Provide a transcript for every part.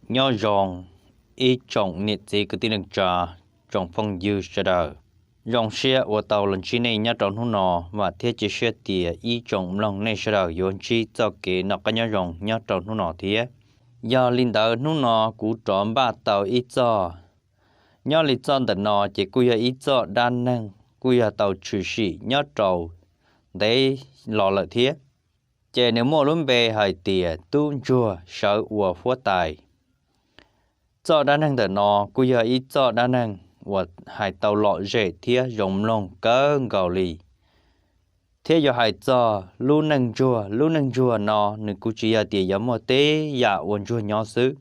Nyob zoo ib tsoom niam txiv kwv tij neej tsa, tsoom phooj ywg sawv daws. Zoo siab uas tau los ntsib nej nyob rau hnub no, vam thiab cia siab tias ib tsoom mloog nej sawv daws yuav ntsib txoj kev noj qab nyob zoo nyob rau hnub no thiab. Yog li ntawd hnub no kuv rov npaj tau ib txoj. Nyob li txoj ntawm no ces kuj yog ib txoj dab neeg kuj yog tau tshwm sim nyob rau ntev los lawm thiab. Ces nws muaj lub npe hais tias tub ntsuag sawv ua huab tais. Txoj dab neeg ntawm no kuj yog ib txoj dab neeg uas hais tau lom zem thiab zoo mloog kawg nkaus li. Thiab yuav hais txog lub neej ntsuag, lub neej ntsuag no nws kuj tsis yog tias yuav muaj tej yam ua ntsuag nyob xwb.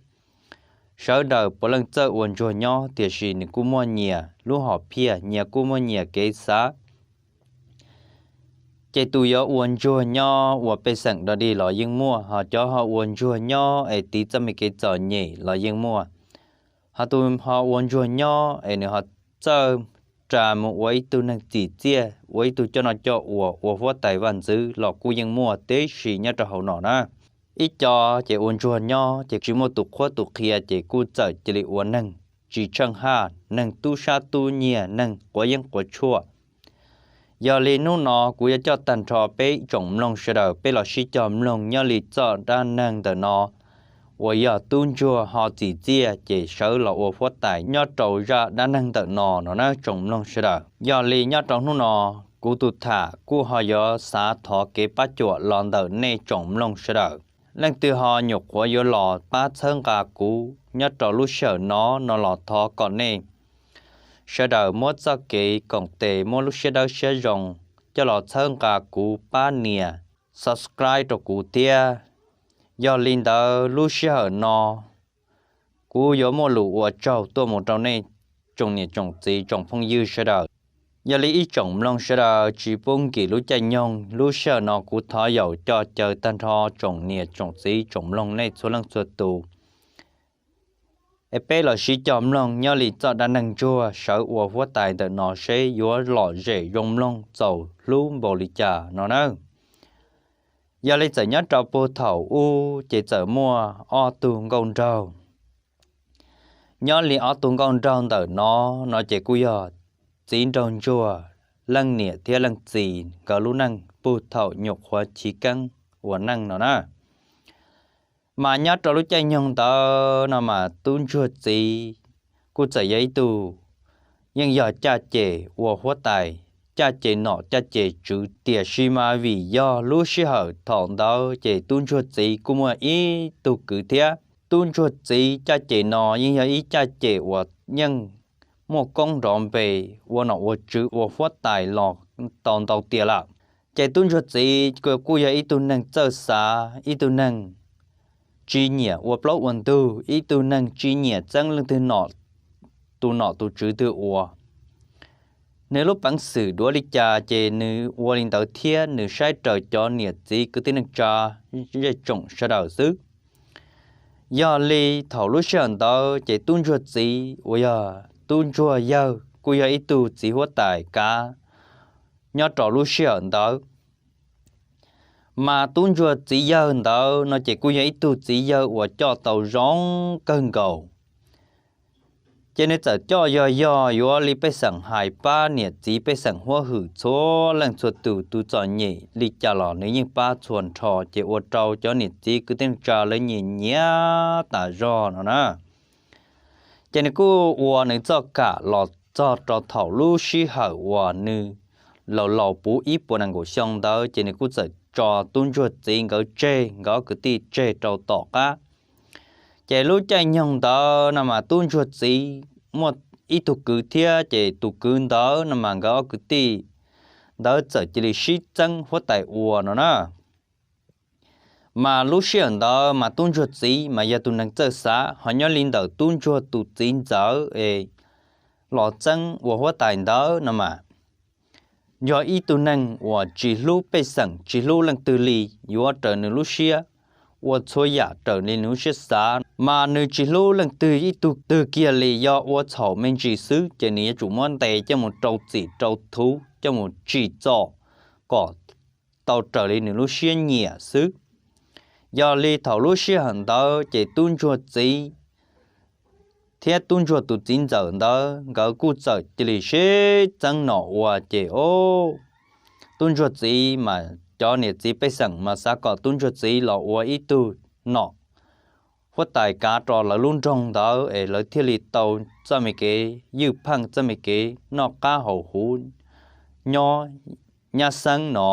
Sawv daws puav leej txawj ua ntsuag nyob, tiam sis nws kuj muaj nyias lub hom phiaj, nyias kuj muaj nyias kev xav. Ces tus yuav ua ntsuag nyob ua pej xeem dog dig los yeej muaj, ho cov ho ua ntsuag nyob es tiv txoj me kev txom nyem los yeej muaj. Ho tus ho ua ntsuag nyob es nws ho txawj ras mus ua ib tug neeg txim txiaj, ua ib tug coj noj coj ua, ua huab tais vaj ntxwv los kuj yeej muaj tib si nyob rau hauv no na. Ib co ces ua ntsuag nyob ces tsis muaj tus qhuab tus qhia ces kuj txawm cia li ua neeg tsis tsheej haj, neeg tub sab tub nyiag, neeg quav yeeb quav tshuaj. Yog li hnub no kuv yuav coj tag nrho peb tsoom mloog sawv daws peb los sib cog mloog nyob li txoj dab neeg ntawm no uas yog tub ntsuag ho txim txiaj ces sawv los ua huab tais nyob rau zaj dab neeg ntawm no no na tsoom mloog sawv daws. Yog li nyob rau hnub no kuv tus tham kuj ho yuav xav thov kev pab cuam los ntawm nej tsoom mloog sawv daws. Leej twg ho nyuam qhuav yuav los pab txhawb nqa kuv nyob rau lub sij hawm no no los thov kom nej sawv daws muab txoj kev koom tes, muab lub siab dawb siab zoo coj los txhawb nqa kuv, pab nias subscribe rau kuv thiab. Yog li ntawd lub sij hawm no kuv yuav muaj lus ua tsaug tuaj mus rau nej tsoom niam tsoom txiv tsoom phooj ywg sawv daws. Yog li ib tsoom mloog sawv daws tsis pub nkim lub caij nyoog, lub sij hawm no kuv thov yaum coj caw tag nrho tsoom niam tsoom txiv tsoom mloog nej txhua leej txhua tus es peb los sib cog mloog nyob li txoj dab neeg ntsuag sawv ua huab tais ntawm no seb yuav lom zem zoo mloog txaus hlub npaum li cas no na. Yog li txawm nyob rau puag thaum ub ces txawm muaj ob tug nkauj nraug. Nyob li ob tug nkauj nraug ntawm no, no ces kuj yog txiv nraug ntsuag, leej niam thiab leej txiv nkawd lub neej puag thaum nyuam qhuav chiv keeb ua neej no na. Mas nyob rau lub caij nyoog ntawd no mas tub ntsuag txiv kuj txawm yog ib tug yeej yog caj ces ua huab tais, caj ces nom caj ces tswv, tiam sis mas vim yog lub sij hawm thaum ntawd ces tub ntsuag txiv kuj muaj ib tug kwv thiab. Tub ntsuag txiv caj ces no yeej yog ib caj ces uas yeej muaj koob nrov npe, ua nom ua tswv ua huab tais los tau ntau tiam lawm. Ces tub ntsuag txiv kuj yog ib tug neeg txawj xav, ib tug neeg tsis nyiam ua plaub ua ntug, ib tug neeg tsis nyiam txeeb leej twg tus nom tus tswv twg ua. Nws lub peev xwm duav li cas ces nws ua li ntawd thiab nws saib raws cov niam txiv kwv tij neej tsa zej tsoom sawv daws xwb. Yog li thaum lub sij hawm ntawd ces tub ntsuag txiv uas yog tub ntsuag yawg kuj yog ib tug txiv huab tais kav nyob rau lub sij hawm ntawd. Mas tub ntsuag txiv yawg ntawd no ces kuj yog ib tug txiv yawg uas coj tau zoo kawg nkaus. Ces nws txawm coj yog yog yuav li pej xeem hais pab niam txiv pej xeem huab hwm txhua leej txhua tus, tus txom nyem li cas los nws yeej pab txhua nrho, ces ua rau cov niam txiv kwv tij neej tsa lawv nyiam nyiam tas zog no na. Ces nws kuj ua nws txoj kam los txog rau thaum lub sij hawm uas nws laus laus puv ib puas nees nkaum xyoo ntawd ces nws kuj txawm tso tub ntsuag txiv nkawd tseg, nkawd ob kwv tij tseg rau tom qab. Ces lub caij nyoog ntawd no mas tub ntsuag txiv muaj ib tug kwv thiab, ces tus kwv ntawd no mas nkawd ob kwv tij ntawd txawm cia li sib txeeb huab tais ua no na. Mas lub sij hawm ntawd mas tub ntsuag txiv mas yog tus neeg txawj xav, ho nyob li ntawm tub ntsuag tus txiv ntxawm es los txeeb ua huab tais ntawd no mas yog ib tug neeg uas tsis hlub pej xeem tsis hlub leej twg li, yuav raws nws lub siab, ua txhua yam raws li nws lub siab xav, mas nws tsis hlub leej twg ib tug twg kiag li, yog ua txhaum me ntsis xwb ces nws yuav tsum muab ntes coj mus rau txim rau thuv, coj mus tsim txom kom tau raws li nws lub siab nyiam xwb. Yog li thaum lub sij hawm ntawd ces tub ntsuag txiv thiab tub ntsuag tus txiv ntxawm ntawd nkawd kuj txawm cia li sib txeeb nom ua ces ob tub ntsuag txiv mas cov niam txiv pej xeem mas xav kom tub ntsuag txiv los ua ib tug nom huab tais kav rau lawv lub nroog ntawd es lawv thiaj li tau txoj me kev ywj pheej, txoj me kev noj qab haus huv nyob nyab xeeb no.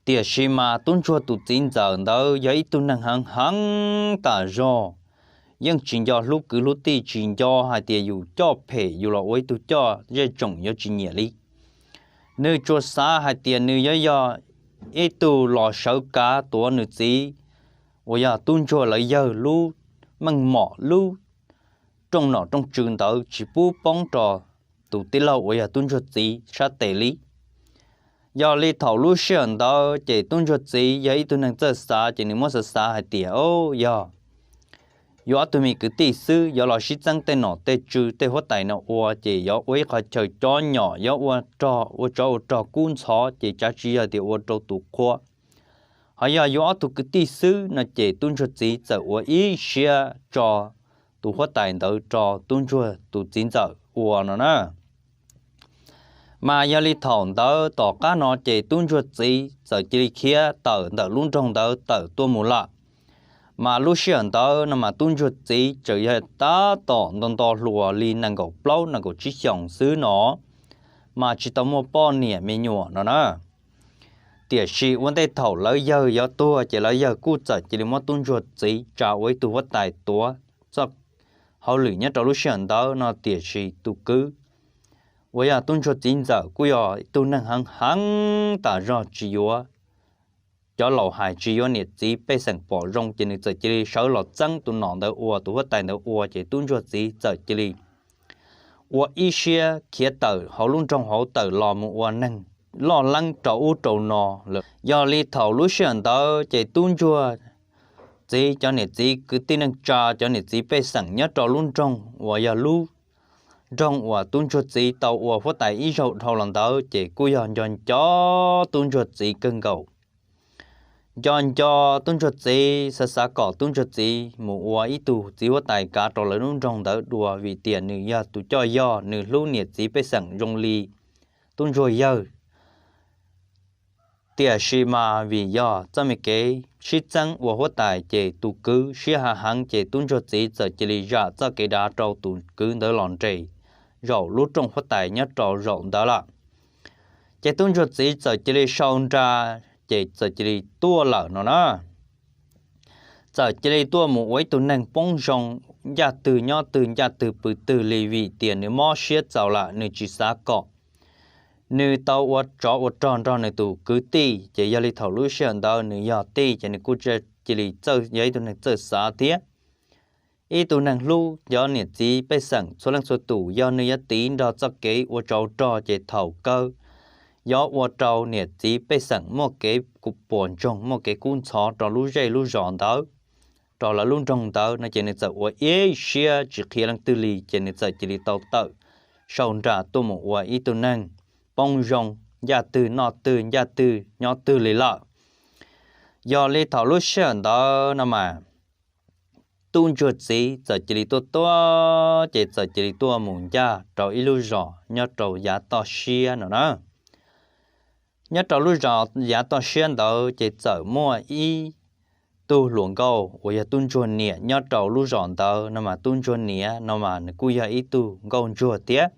Tiam sis mas tub ntsuag tus txiv ntxawm ntawd yog ib tug neeg heev heev tas zog, yeej tsis nco hlub kwv hlub tij, tsis nco hais tias yus coj phem yus los ua ib tug coj zej tsoom yuav tsis nyiam li. Nws tsuas xav hais tias nws yuav yog ib tug los sawv kav tuav nws txiv uas yog tub ntsuag lawv yawg lub meej mom lub rooj nom rooj tswv ntawd tsis pub poob rau tus tij laug uas yog tub ntsuag txiv sab tes li. Yog li thaum lub sij hawm ntawd ces tub ntsuag txiv yog ib tug neeg txawj xav ces nws muab xav xav hais tias, o, yog yuav ob tug me kwv tij xwb yuav los sib txeeb tej nom tej tswv tej huab tais no ua ces yuav ua ib qhov chaw cob nyom, yuav ua rog ua tsov ua rog kub ntxhov ces tsam tsis yog tias ua rau tus qhua. Ho yog yuav ob tug kwv tij xwb no ces tub ntsuag txiv txawm ua ib siab tso tus huab tais ntawd rau tub ntsuag tus txiv ntxawm ua no na. Mas yog li thaum ntawd tom qab no ces tub ntsuag txiv txawm cia li khiav tawm ntawm lub nroog ntawd tawm tuaj mus lawm. Mas lub sij hawm ntawd no mas tub ntsuag txiv tseem yog tab tom nto nto hluas li nees nkaum plaub nees nkaum tsib xyoos xwb no, mas tsis tau muaj poj niam me nyuam no na. Tiam sis ua ntej thaum lawv yawg yuav tuag ces lawv yawg kuj txawm cia li muab tub ntsuag txiv tsa ua ib tug huab tais tuav txoj hauj lwm nyob rau lub sij hawm ntawd no, tiam sis tus kwv uas yog tub ntsuag txiv ntxawm kuj yog tus neeg heev heev tas zog, tsis yuav cov laus hais, tsis yuav niam txiv pej xeem pom zoo ces nws txawm cia li sawv los txeeb tus nom ntawd ua, tus huab tais ntawd ua ces tub ntsuag txiv txawm cia li ua ib siab khiav tawm hauv lub nroog hauv tawm los mus ua neeg loj leeb rau ub rau no lawm. Yog li thaum lub sij hawm ntawd ces tub ntsuag txiv cov niam txiv kwv tij neej tsa, cov niam txiv pej xeem nyob rau lub nroog uas yog lub nroog uas tub ntsuag txiv tau ua huab tais ib zaug dhau los ntawd ces kuj yog nco nco tub ntsuag txiv kawg nkaus. Nco nco tub ntsuag txiv, xav xav kom tub ntsuag txiv mus ua ib tug txiv huab tais kav rau lawv lub nroog ntawd dua, vim tias nws yog tus coj yog, nws hlub niam txiv pej xeem zoo li tub ntsuag yawg. Tiam sis mas vim yog txoj me kev sib txeeb ua huab tais ces tus kwv siab hav heev ces tub ntsuag txiv txawm cia li zam txoj kev dav rau tus kwv ntawd los nres zaum lub rooj huab tais nyob rau zaum ntawd lawm. Ces tub ntsuag txiv txawm cia li sau nra, ces txawm cia li tuaj lawm no na. Txawm cia li tuaj mus ua ib tug neeg poob zoo, ncaj twg nyob twg, ncaj twg pw twg li, vim tias nws mob siab txaus lawm, nws tsis xav kom nws tau ua tsov ua rog nrog nws tus kwv tij. Ces yog li thaum lub sij hawm ntawd nws yog tij ces nws kuj cia li txawj, yog ib tug neeg txawj xav thiab ib tug neeg hlub cov niam txiv pej xeem txhua leej txhua tus. Yog nws yuav tiv nrog txoj kev ua tsov rog ces thaum kawg yuav ua rau niam txiv pej xeem muaj kev puas ntsoog, muaj kev kub ntxhov rau lub zej lub zos ntawd, rau lawv lub nroog ntawd no ces nws txawm ua ib siab tsis qhia leej twg li, ces nws txawm cia li tau tawm sau nra tuaj mus ua ib tug neeg poob zoo, ncaj twg noj twg, ncaj twg nyob twg li lawm. Yog li thaum lub sij hawm ntawd no mas tub ntsuag txiv txawm cia li tuaj tuaj, ces txawm cia li tuaj mus ncaj rau ib lub zos nyob rau yav toj siab no na. Nyob rau lub zos yav toj siab ntawd ces txawm muaj ib tug hluas nkauj uas yog tub ntsuag niam nyob rau lub zos ntawd no mas tub ntsuag niam no mas nws kuj yog ib tug nkauj ntsuag thiab.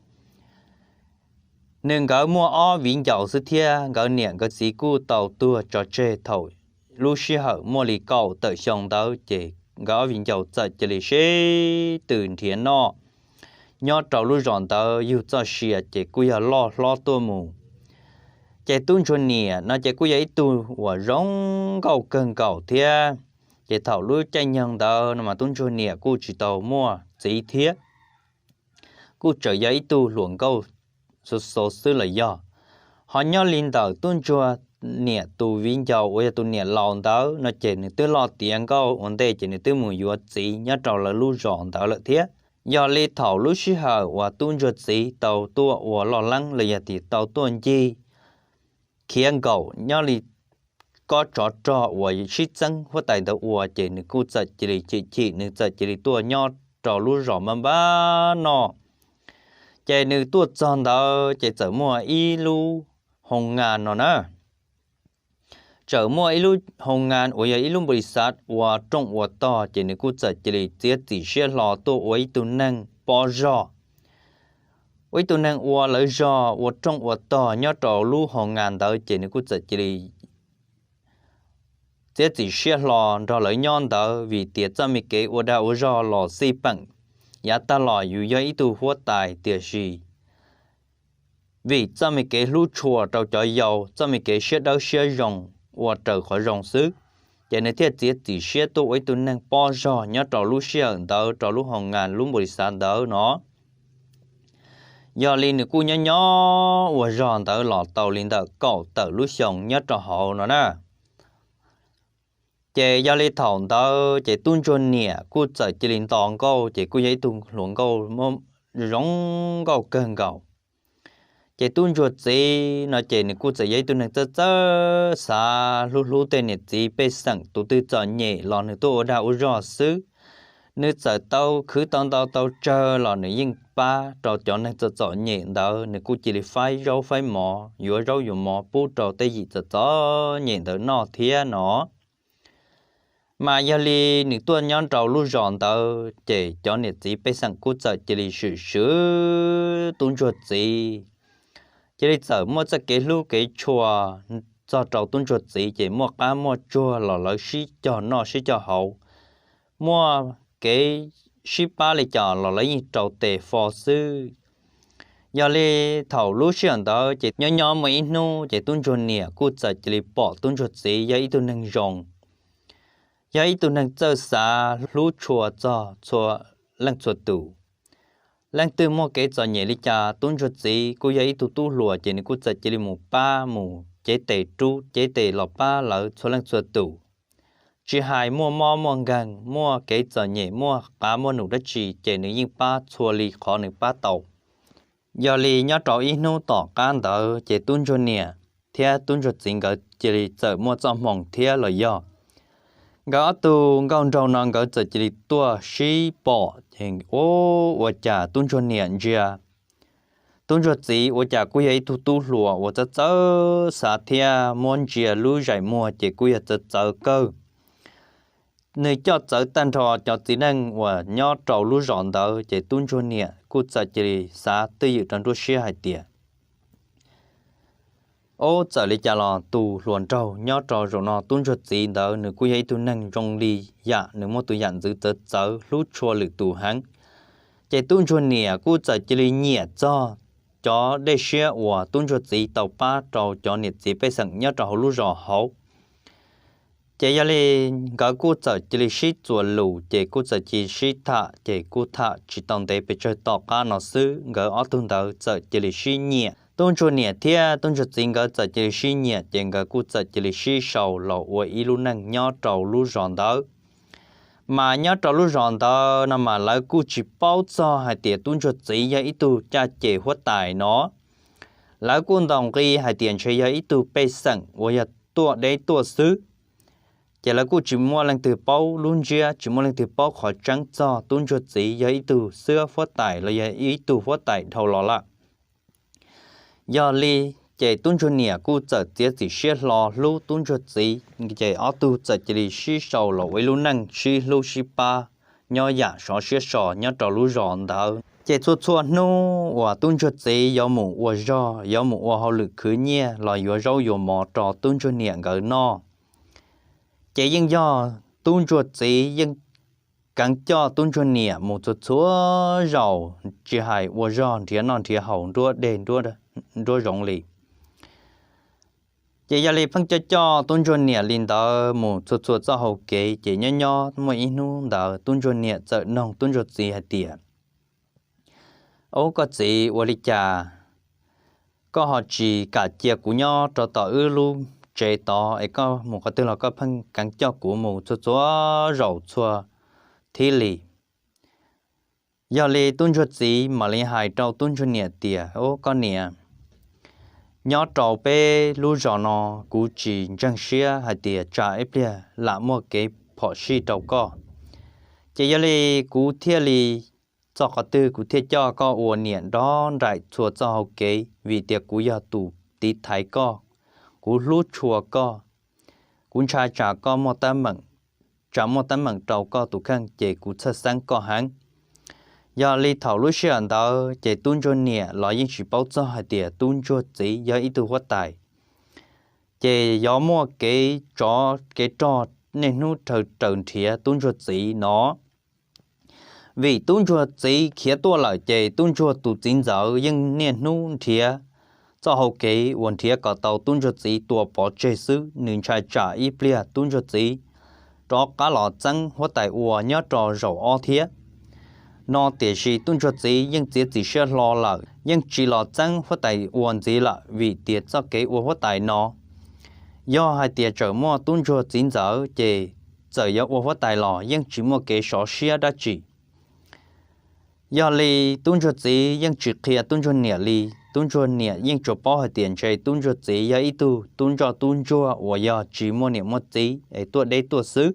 Nws nkawd muaj ob viv ncaus xwb thiab, nkawd niam nkawd txiv kuj tau tuag tso tseg thaum lub sij hawm muaj li kaum tawm xyoo ntawd, ces nkawd ob viv ncaus txawm cia li sib tw nrhiav noj nyob rau lub zos ntawd yug txoj sia, ces kuj yog loj hlob tuaj mus. Ces tub ntsuag niam no ces kuj yog ib tug uas zoo nkauj kawg nkaus thiab. Ces thaum lub caij nyoog ntawd no mas tub ntsuag niam kuj tsis tau muaj txiv thiab, kuj tseem yog ib tug hluas nkauj xov xov xwb los yog. Ho nyob li ntawm tub ntsuag niam tus viv ncaus uas yog tus niam laus ntawd no ces nws twb loj tiav nkauj ua ntej ces nws twb mus yuav txiv nyob rau lawv lub zos ntawd lawm thiab. Yog li thaum lub sij hawm uas tub ntsuag txiv tau tuaj ua loj leeb los yog tias tau tuaj ncig khiav nkaum nyob li kob tsov rog uas sib txeeb huab tais ntawd ua, ces nws kuj txawm cia li chim chim, nws txawm cia li tuaj nyob rau lub zos npab npab no. Ces nws tuaj txog ntawd ces txawm muaj ib lub hoo ngas no na. Txawm muaj ib lub hoo ngas uas yog ib lub npaus lis xav ua rooj ua tog, ces nws kuj txawm cia li txiav txim siab hlo tuaj ua ib tug neeg pov zog, ua ib tug neeg ua lawv zog ua rooj ua tog nyob rau lub hoo ngas ntawd, ces nws kuj txawm cia li txiav txim siab hlo nrog lawv nyob ntawd, vim tias txoj me kev ua dag ua zog los xij peem, yav tag los yus yog ib tug huab tais, tiam sis vim txoj me kev hlub tshua rau cov yau, txoj me kev siab dawb siab zoo ua raws qhov zoo xwb, ces nws thiaj txiav txim siab tuaj ua ib tug neeg pov zog nyob rau lub sij hawm ntawd rau lub hoo ngas lub npaus lis xav ntawd no. Yog li nws kuj nyob nyob ua zog ntawd los tau li ntawm kaum tawm lub xyoo nyob rau hauv no na. Ces yog li thaum ntawd ces tub ntsuag niam kuj txawm cia li nto nkauj, ces kuj yog ib tug hluas nkauj zoo nkauj kawg nkaus. Ces tub ntsuag txiv no ces nws kuj txawm yog ib tug neeg txawj txawj xav hlub hlub tej niam txiv pej xeem, tus twg txom nyem los nws tuaj ua dag ua zog xwb. Nws txawm tau khwv tau ntau tau tsawg los nws yeej pab rau cov neeg txom txom nyem ntawd, nws kuj cia li faib zaub faib mov, yuav zaub yuav mov pub rau tej yim txom txom nyem ntawd noj thiab no. Mas yog li nws tuaj nyob rau lub zos ntawd ces cov niam txiv pej xeem kuj txawm cia li swm swm tub ntsuag txiv, cia li txawm muaj txoj kev hlub kev tshua txog rau tub ntsuag txiv, ces muaj qab muaj tsuag los lawv sib cog noj sib cog haus, muaj kev sib pab li cas los lawv yeej rau tes fo xwb. Yog li thaum lub sij hawm ntawd ces nyob nyob muaj ib hnub ces tub ntsuag niam kuj txawm cia li pom tub ntsuag txiv yog ib tug neeg zoo, yog ib tug neeg txawj xav hlub tshua txog txhua leej txhua tus. Leej twg muaj kev txom nyem li cas tub ntsuag txiv kuj yog ib tug tub hluas ces nws kuj txawm cia li mus pab, mus cev tes rub cev tes los pab lawv txhua leej txhua tus. Tsis hais muaj mob muaj nkeeg, muaj kev txom nyem, muaj qav muaj num dab tsi ces nws yeej pab txhua li qhov nws pab tau. Yog li nyob rau ib hnub tom qab ntawd ces tub ntsuag niam thiab tub ntsuag txiv nkawd cia li txawm muaj txoj hmoo thiab los yog nkawd ob tug nkauj nraug no nkawd txawm cia li tuaj sib pom ces ua, ua cas tub ntsuag niam ntsia tub ntsuag txiv ua cas kuj yog ib tug tub hluas uas txawj txawj xav thiab muab ntsia lub zaim muag ces kuj yog txawv txawv kawg. Nws coj txawv tag nrho cov txiv neej uas nyob rau lub zos ntawd ces tub ntsuag niam kuj txawm cia li xav twj ywm rau nruab siab hais tias, ub, txawm li cas los tus hluas nraug nyob rau zaum no tub ntsuag txiv ntawd nws kuj yog ib tug neeg zoo li yam nws muaj tus yam ntxwv txawv txawv hlub tshua lwm tus heev. Ces tub ntsuag niam kuj txawm cia li nyiam txog cov dej siab uas tub ntsuag txiv tau pab rau cov niam txiv pej xeem nyob rau hauv lub zos hauv. Ces yog li nkawd kuj txawm cia li sib txuas lus ces kuj txawm cia li sib tham ces kuj tham tsis tau ntev pes tsawg tom qab no xwb nkawd ob tug ntawd txawm cia li sib nyiam. Tub ntsuag niam thiab tub ntsuag txiv nkawd txawm cia li sib nyiam ces nkawd kuj txawm cia li sib sau los ua ib lub neej nyob rau lub zos ntawd. Mas nyob rau lub zos ntawd no mas lawv kuj tsis paub txog hais tias tub ntsuag txiv yog ib tug caj ces huab tais no. Lawv kuj ntaus nqi hais tias ntshe yog ib tug pej xeem uas yog tuaj deb tuaj xwb. Ces lawv kuj tsis muaj leej twg paub lub ntsiab, tsis muaj leej twg paub qhov tseeb txog tub ntsuag txiv yog ib tug xwb huab tais los yog ib tug huab tais dhau los lawm. Yog li ces tub ntsuag niam kuj txawm txiav txim siab hlo hlub tub ntsuag txiv, ces ob tug txawm cia li sib sau los ua ib lub neej sib hlub sib pab nyob yam sov siab so nyob rau lub zos ntawd. Ces txhua txhua hnub uas tub ntsuag txiv yuav mus ua zog, yuav mus ua hauj lwm khwv nyiaj los yuav zaub yuav mov rau tub ntsuag niam nkawd noj, ces yeej yog tub ntsuag txiv yeej keev coj tub ntsuag niam mus txhua txhua zaus, tsis hais ua zog, nrhiav noj nrhiav haus, nruab dej nruab zoov li. Ces yog li pheej coj coj tub ntsuag niam li ntawd mus txhua txhua txoj hau kev, ces nyob nyob muaj ib hnub ntawd tub ntsuag niam txawm noog tub ntsuag txiv hais tias, Ub, koj txiv, ua li cas koj ho tsis kam cia kuv nyob rau tom wb lub tsev tod es koj mus qhov twg los koj pheej keev coj kuv mus txhua txhua zaus txhua thib li? Yog li tub ntsuag txiv mam li hais rau tub ntsuag niam tias, Ub, koj niam, nyob rau peb lub zos no kuv tsis ntseeg siab hais tias tsam ib pliag lam muaj kev phom sij rau koj. Ces yog li kuv thiaj li, txog qhov twg kuv thiaj coj koj ua niam nrov nraim txhua txoj hau kev, vim tias kuv yog tus tiv thaiv koj, kuv hlub tshua koj, kuv ntshai tsam koj muaj teeb meem, tsam muaj teeb meem rau koj tus kheej ces kuv txhawj xeeb koj heev. Yog li thaum lub sij hawm ntawd ces tub ntsuag niam los yeej tsis paub txog hais tias tub ntsuag txiv yog ib tug huab tais, ces yuav muaj kev tsov kev rog niaj hnub raws nrhiav tub ntsuag txiv no. Vim tub ntsuag txiv khiav tuaj lawm ces tub ntsuag tus txiv ntxawm yeej niaj hnub nrhiav txoj hau kev uas nrhiav kom tau tub ntsuag txiv tua pov tseg xwb, nws ntshai tsam ib pliag tub ntsuag txiv rov qab los txeeb huab tais ua nyob rau zaum ob thiab no. Tiam sis tub ntsuag txiv yeej txiav txim siab hlo lawm, yeej tsis los txeeb huab tais ua ntxiv lawm, vim tias txoj kev ua huab tais no yog hais tias tseem muaj tub ntsuag txiv ntxawm ces txawm yuav ua huab tais los yeej tsis muaj kev sov siab dab tsi. Yog li tub ntsuag txiv yeej tsis qhia tub ntsuag niam li, tub ntsuag niam yeej tsuas paub hais tias ntshe tub ntsuag txiv yog ib tug tub ntsoj tub ntsuag uas yog tsis muaj niam muaj txiv es tuaj deb tuaj xwb.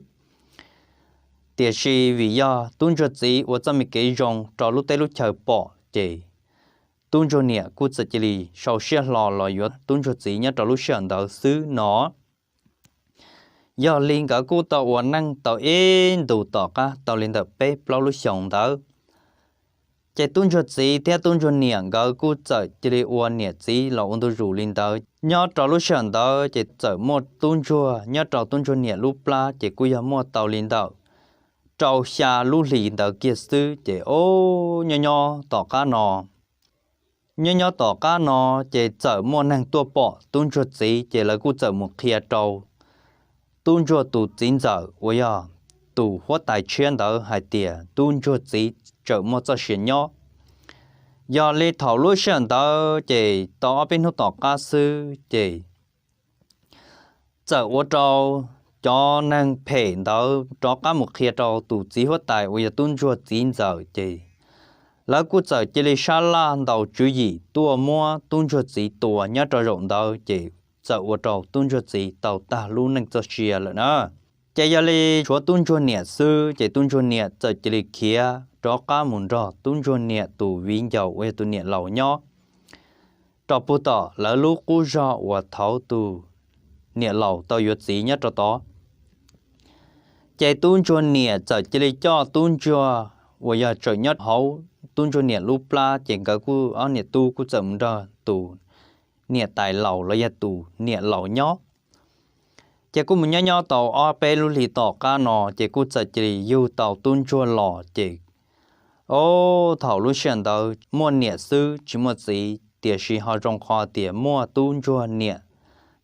Tiam sis vim yog tub ntsuag txiv ua txoj me kev zoo rau lub teb lub chaw pom ces tub ntsuag niam kuj txawm cia li sau siab hlo los yuav tub ntsuag txiv nyob rau lub sij hawm ntawd xwb no. Yog li nkawd kuj tau ua neej tau ib ntus tom qab tau li ntawm peb plaub lub xyoos ntawd, ces tub ntsuag txiv thiab tub ntsuag niam nkawd kuj txawm cia li ua niam txiv los ua ntu zus li ntawd. Nyob rau lub sij hawm ntawd ces txawm muaj tub ntsuag nyob rau tub ntsuag niam lub plab ces kuj yog muaj tau li ntawm rau xya lub hlis ntawd kiag xwb ces o, nyob nyob tom qab no, nyob nyob tom qab no ces txawm muaj neeg tuaj pom tub ntsuag txiv ces lawv kuj txawm mus qhia rau tub ntsuag tus txiv ntxawm uas yog tus huab tais tshiab ntawd hais tias tub ntsuag txiv tseem muaj txoj sia nyob. Yog li thaum lub sij hawm ntawd ces tau ob peb hnub tom qab xwb ces txawm ua rau cov neeg phem ntawd rov qab mus qhia rau tus txiv huab tais uas yog tub ntsuag txiv ntxawm ces lawv kuj txawm cia li sab laj ntaus tswv yim tuaj muab tub ntsuag txiv tua nyob rau zaum ntawd ces txawm ua rau tub ntsuag txiv tau tag lub neej txoj sia lawm na. Ces yog li tshuav tub ntsuag niam xwb ces tub ntsuag niam txawm cia li khiav rov qab mus nrog tub ntsuag niam tus viv ncaus uas yog tus niam laus nyob rau puag tom lawv lub qub zog uas thaud tus niam laus tau yuav txiv nyob rau tod. Ces tub ntsuag niam txawm cia li coj tub ntsuag uas yog tseem nyob hauv tub ntsuag niam lub plab ces nkawd kuj ob niam tub kuj txawm mus nrog tus niam tais laus los yog tus niam laus nyob. Ces kuj mus nyob nyob tau ob peb lub hlis tom qab no ces kuj txawm cia li yug tau tub ntsuag los ces o, thaum lub sij hawm ntawd muaj niam xwb tsis muaj txiv, tiam sis ho zoo qhov tias muaj tub ntsuag niam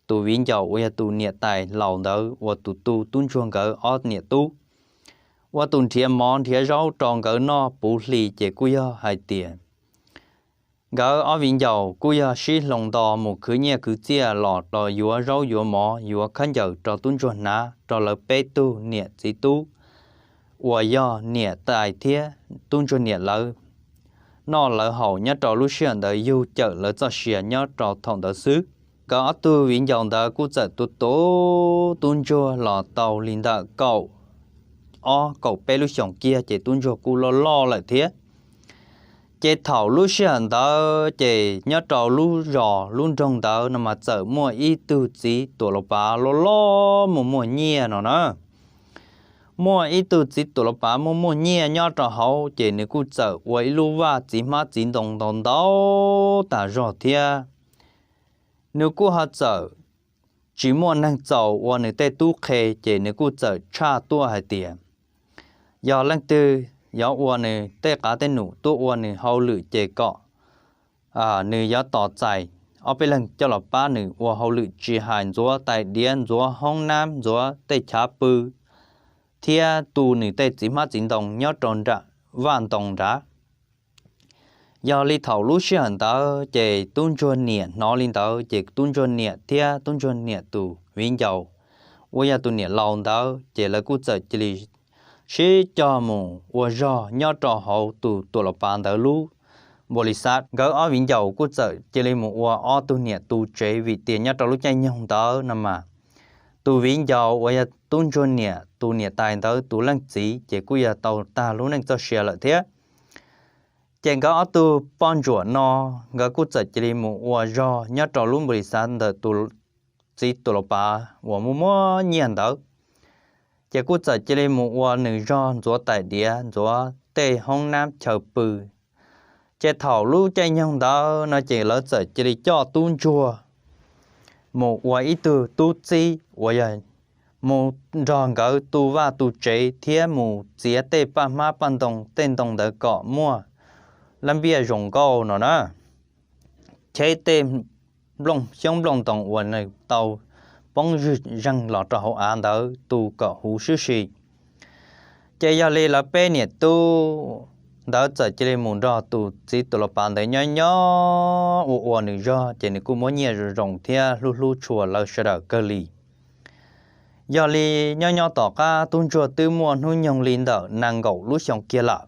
tus viv ncaus uas yog tus niam tais laus ntawd ua tus tu tub ntsuag nkawd ob niam tub, ua tus nrhiav mov nrhiav zaub rau nkawd noj puv hli ces kuj yog hais tias nkawd ob viv ncaus kuj yog sib hloov nto mus khwv nyiaj khwv txiaj los rau yuav zaub yuav mov yuav khaub ncaws rau tub ntsuag hnav rau lawv peb tug niam txiv tub uas yog niam tais thiab tub ntsuag niam lawv noj lawv haus nyob rau lub sij hawm ntawd yug cawm lawv txoj sia nyob rau thaum ntawd xwb. Nkawd ob tug viv ncaus ntawd kuj txawm tu tu tub ntsuag los tau li ntawm kaum ob kaum peb lub xyoos kiag ces tub ntsuag kuj loj loj lawm thiab. Ces thaum lub sij hawm ntawd ces nyob rau lub zos lub nroog ntawd no mas txawm muaj ib tug txiv tuam laus pav loj loj muaj muaj nyiaj no na. Muaj ib tug txiv tuam laus pav muaj muaj nyiaj nyob rau hauv ces nws kuj txawm ua ib lub vaj txiv hmab txiv ntoo ntau ntau tas zog thiab. Nws kuj ho txawm tsis muaj neeg txaus ua nws tej tub qhe ces nws kuj txawm tshaj tuaj hais tias yog leej twg yuav ua nws tej qav tej num tuaj ua nws hauj lwm ces kom nws yuav tos txais ob peb leeg coj los pab nws ua hauj lwm tsis hais ntxuav tais diav, ntxuav hoob nab, ntxuav tej chav pw thiab tu nws tej txiv hmab txiv ntoo nyob rau nram vaj ntoo nrad. Yog li thaum lub sij hawm ntawd ces tub ntsuag niam hnov li ntawd ces tub ntsuag niam thiab tub ntsuag niam tus viv ncaus uas yog tus niam laus ntawd ces lawv kuj txawm cia li sib cog mus ua zog nyob rau hauv tus tuam laus pav ntawd lub npaus lis xav. Nkawd ob viv ncaus kuj txawm cia li mus ua ob tug niam tu tsev vim tias nyob rau lub caij nyoog ntawd no mas tus viv ncaus uas yog tub ntsuag niam tus niam tais ntawd tus leej txiv ces kuj yog tau tag lub neej txoj sia lawm thiab. Ces nkawd ob tug poj ntsuam no nkawd kuj txawm cia li mus ua zog nyob rau lub npus lis xav ntawm tus txiv tus laus pav uas muaj muaj nyiaj ntawd. Ces kuj txawm cia li mus ua nws zog ntxuav tais diav ntxuav tej hoob nab chaw pw. Ces thaum lub caij nyoog ntawd no ces lawv txawm cia li coj tub ntsuag mus ua ib tug tub txib uas yog mus nrog nkawd tu vaj tu tsev thiab mus txiav tej paj hmab paj ntoo tej ntoo ntawd kom muaj lab npiaj zoo nkauj no na, cheb tej nplooj xyoob nplooj ntoos uas nws tau poob zwg zeeg los rau hauv av ntawd tu kom huv sib si. Ces yog li lawv peb niam tub ntawd txawm cia li mus nrog tus txiv tus laus pav ntawd nyob nyob ua ua nws zog ces nws kuj muab nyiaj zoo zoo thiab hlub hlub tshua lawv sawv daws kawg li. Yog li nyob nyob tom qab tub ntsuag twb muaj hnub nyoog li ntawm nees nkaum lub xyoo kiag lawm.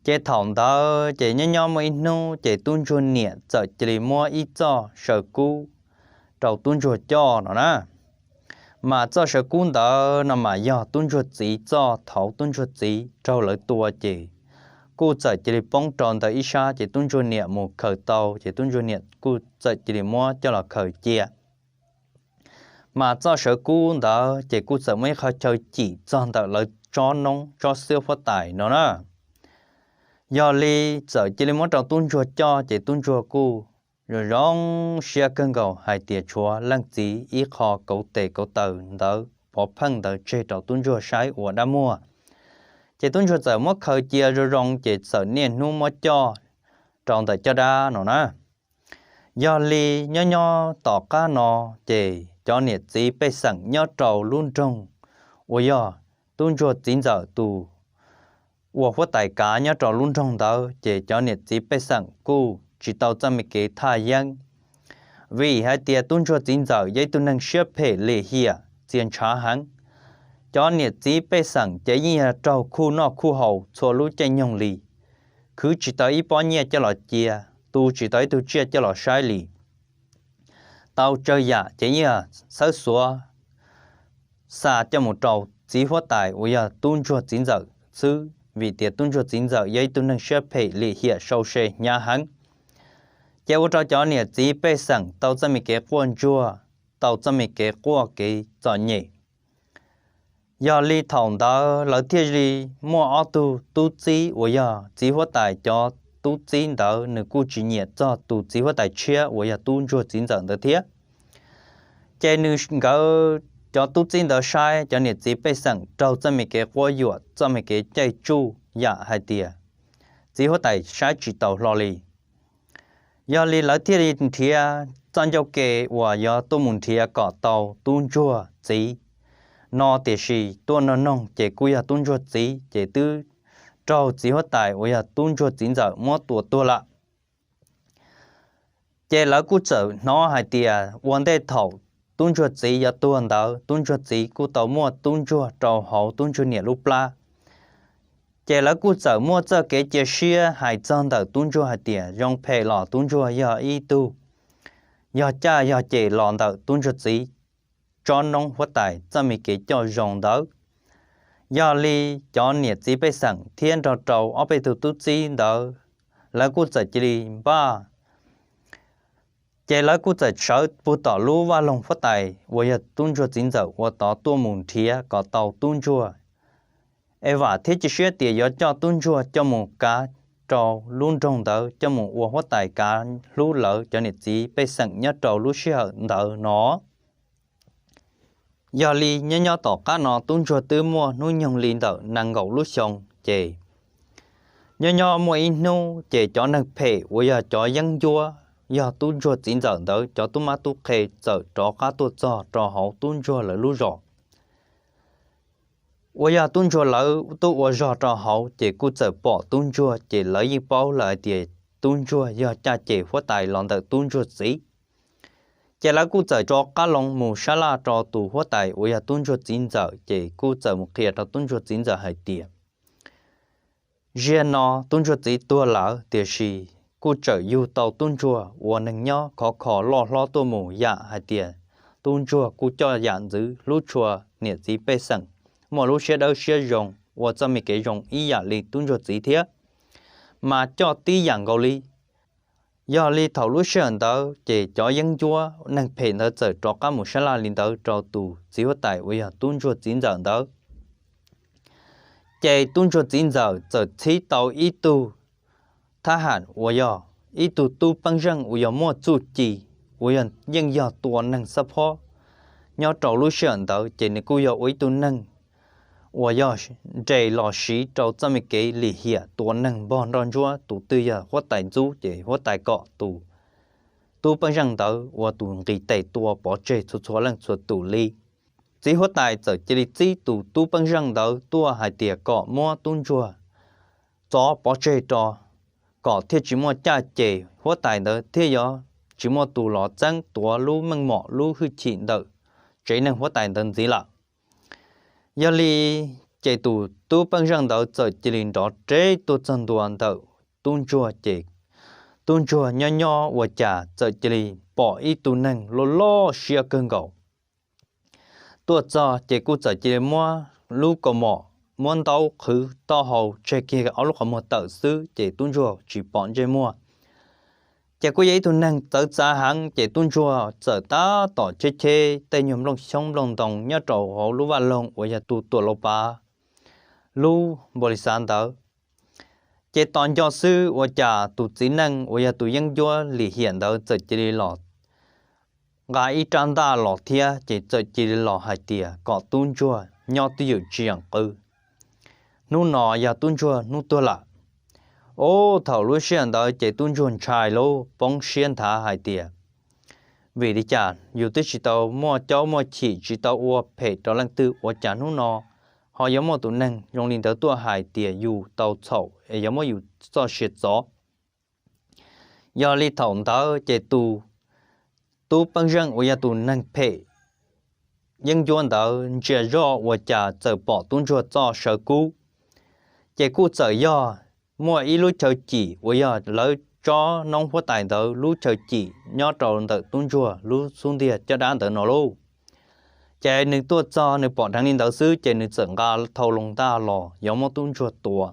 Ces thaum ntawd ces nyob nyob muaj ib hnub ces tub ntsuag niam txawm cia li muab ib txoj saw kub rau tub ntsuag coj no na. Mas txoj saw kub ntawd no mas yog tub ntsuag txiv txoj thaum tub ntsuag txiv raug lawv tua ces kuj txawm cia li poob rau ntawm ib sab ces tub ntsuag niam mus khaws tau ces tub ntsuag niam kuj txawm cia li muab coj los khaws cia. Mas txoj saw kub ntawd ces kuj txawm muaj ib qhov chaw cim txog ntawm lawv tsob noob tsob xiab huab tais no na. Yog li txawm cia li muab rau tub ntsuag coj ces tub ntsuag kuj zoo zoo siab kawg nkaus hais tias tshuav leej txiv ib qho kauv tes kauv taw ntawd pov pheej ntawd tseg rau tub ntsuag saib ua dab muag. Ces tub ntsuag txawm muab khaws cia zoo zoo ces txawm niaj hnub muab coj rau ntawm caj dab no na. Yog li nyob nyob tom qab no ces cov niam txiv pej xeem nyob rau lub nroog uas yog tub ntsuag txiv ntxawm tus ua huab tais kav nyob rau lub nroog ntawd ces cov niam txiv pej xeem kuj tsis tau txoj me kev thaj yeeb, vim hais tias tub ntsuag txiv ntxawm yog ib tug neeg siab phem lim hiam txias ntshav heev. Cov niam txiv pej xeem ces yeej yog raug khuj noj khuj haus txhua lub caij nyoog li, khwv tsis tau ib pob nyiaj coj los cia, tu tsis tau ib tug tsiaj coj los saib li. Tau tsawg yam ces yeej yog xawb xuav xa coj mus rau txiv huab tais uas yog tub ntsuag txiv ntxawm xwb, vim tias tub ntsuag txiv ntxawm yog ib tug neeg siab phem lim hiam sau se hnyav heev. Ces ua rau cov niam txiv pej xeem tau txoj me kev quaj ntsuag, tau txoj me kev quaj kev txom nyem. Yog li thaum ntawd lawv thiaj li muaj ob tug tub txib uas yog txiv huab tais cov tub txib ntawd nws kuj tsis nyiam txog tus txiv huab tais tshiab uas yog tub ntsuag txiv ntxawm ntawd thiab. Ces nws nkawd cov tub txib ntawd saib cov niam txiv pej xeem raug txoj me kev quab yuam txoj me kev caij tsuj yam hais tias txiv huab tais saib tsis taus hlo li. Yog li lawv thiaj li nrhiav txoj ncauj ke uas yuav tuaj mus nrhiav kom tau tub ntsuag txiv no, tiam sis tuaj nug noog ces kuj yog tub ntsuag txiv ces twb raug txiv huab tais uas yog tub ntsuag txiv ntxawm muab tua tuag lawm. Ces lawv kuj txawm hnov hais tias ua ntej thaum tub ntsuag txiv yuav tuag ntawd tub ntsuag txiv kuj tau muaj tub ntsuag rau hauv tub ntsuag niam lub plab. Ces lawv kuj txawm muaj txoj kev cia siab hais txog ntawm tub ntsuag hais tias zoo phem los tub ntsuag yog ib tug yog caj yog ces los ntawm tub ntsuag txiv tsob noob huab tais txoj me kev coj zoo ntawd. Yog li cov niam txiv pej xeem thiab nrog rau ob peb tug tub txib ntawd, lawv kuj txawm cia li npaj. Ces lawv kuj txawm sawv puag tom lub vaj loog huab tais uas yog tub ntsuag txiv ntxawm ua tod tuaj mus nrhiav kom tau tub ntsuag. Es vam thiab cia siab tias yuav coj tub ntsuag coj mus kav rau lub nroog ntawd coj mus ua huab tais kav hlub lawv cov niam txiv pej xeem nyob rau lub sij hawm ntawd no. Yog li nyob nyob tom qab no tub ntsuag twb muaj hnub nyoog li ntawm nees nkaum lub xyoo ces nyob nyob muaj ib hnub ces cov neeg phem uas yog cov yeeb ncuab yog tub ntsuag txiv ntxawm ntawd cov tub mab tub qhe txawm rov qab tuaj txog rau hauv tub ntsuag lawv lub zos. Uas yog tub ntsuag lawv tuaj ua zog rau hauv ces kuj txawm pom tub ntsuag ces lawv yeej paub lawm hais tias tub ntsuag yog caj ces huab tais los ntawm tub ntsuag txiv. Ces lawv kuj txawm rov qab loo mus sab laj rau tus huab tais uas yog tub ntsuag txiv ntxawm ces kuj txawm mus qhia rau tub ntsuag txiv ntxawm hais tias ziag no tub ntsuag txiv tuag lawm tiam sis kuj tseem yug tau tub ntsuag ua neeg nyob khov kho loj hlob tuaj mus yam hais tias tub ntsuag kuj coj yam ntxwv hlub tshua niam txiv pej xeem, muaj lub siab dawb siab zoo, ua txoj me kev zoo ib yam li tub ntsuag txiv thiab, mas coj tib yam nkaus li. Yog li thaum lub sij hawm ntawd ces cov yeeb ncuab neeg phem ntawd txawm rov qab mus sab laj li ntawd rau tus txiv huab tais uas yog tub ntsuag txiv ntxawm ntawd. Ces tub ntsuag txiv ntxawm txawm txhib tau ib tug thab ham uas yog ib tug tub peeb zeej uas yog muaj txuj ci, uas yog yeej yog tua neeg xab phob. Nyob rau lub sij hawm ntawd ces nws kuj yog ua ib tug neeg uas yog nres los siv rau txoj me kev lim hiam tua neeg npog nroj ntsuab, tus twg yog huab tais ntxub ces huab tais kom tus tub peeb zeej ntawd ua tus nqis tes tua pov tseg txhua txhua leej txhua tus li. Txiv huab tais txawm cia li txib tus tub peeb zeej ntawd tuaj hais tias kom muab tub ntsuag txov pov tseg rau, kom thiaj tsis muaj caj ces huab tais ntawd thiaj yuav tsis muaj tus los txeeb tuav lub meej mom lub hwj chim ntawm tsev neeg huab tais ntawd ntxiv lawm. Yog li ces tus tub peeb zeej ntawd txawm cia li nrov reb tuaj txog ntua ntawm tub ntsuag ces tub ntsuag nyob nyob ua cas txawm cia li pom ib tug neeg loj loj siab kawg nkaus tuaj txog ces kuj txawm cia li muab lub kaus mom, muab ntaub qhwv taub hau tseg kiag ob lub qhov muag tawm xwb ces tub ntsuag tsis pom ntsej muag. Ces kuj yog ib tug neeg txawv txav heev ces tub ntsuag txawm tab tom cheb cheb tej nyuag nplooj xyoob nplooj ntoo nyob rau hauv lub vaj loog uas yog tus tuam lau pav lub npaus lis xav ntawd. Ces tos nco xwb ua cas tus txiv neej uas yog tus yeeb ncuab lim hiam ntawd txawm cia li los nqa ib rab ntaj los thiab ces txawm cia li los hais tias kom tub ntsuag nyob twj ywm tsis yeem qw. Hnub no yog tub ntsuag hnub tuag lawm. Ub, thaum lub sij hawm ntawd ces tub ntsuag ntshai lub poob siab nthav hais tias, vim li cas yus twb tsis tau muaj caub muaj chim tsis tau ua phem rau leej twg ua cas hnub no ho yuav muaj tus neeg zoo li ntawd tuaj hais tias yus tau txhaum es yuav muab yus txoj sia txov. Yog li thaum ntawd ces tus tub peeb zeej uas yog tus neeg phem yeeb ncuab ntawd ntsia zoj ua cas txawm pom tub ntsuag txoj saw kub. Ces kuj txawm yog muaj ib lub chaw cim uas yog lawv tsob noob huab tais ntawd lub chaw cim nyob rau ntawm tub ntsuag lub xub ntiag caj dab ntawd no lauj. Ces nws tuaj txog nws pom dheev li ntawd xwb ces nws txawm nqa thau loo ntaj los yuav muab tub ntsuag tua.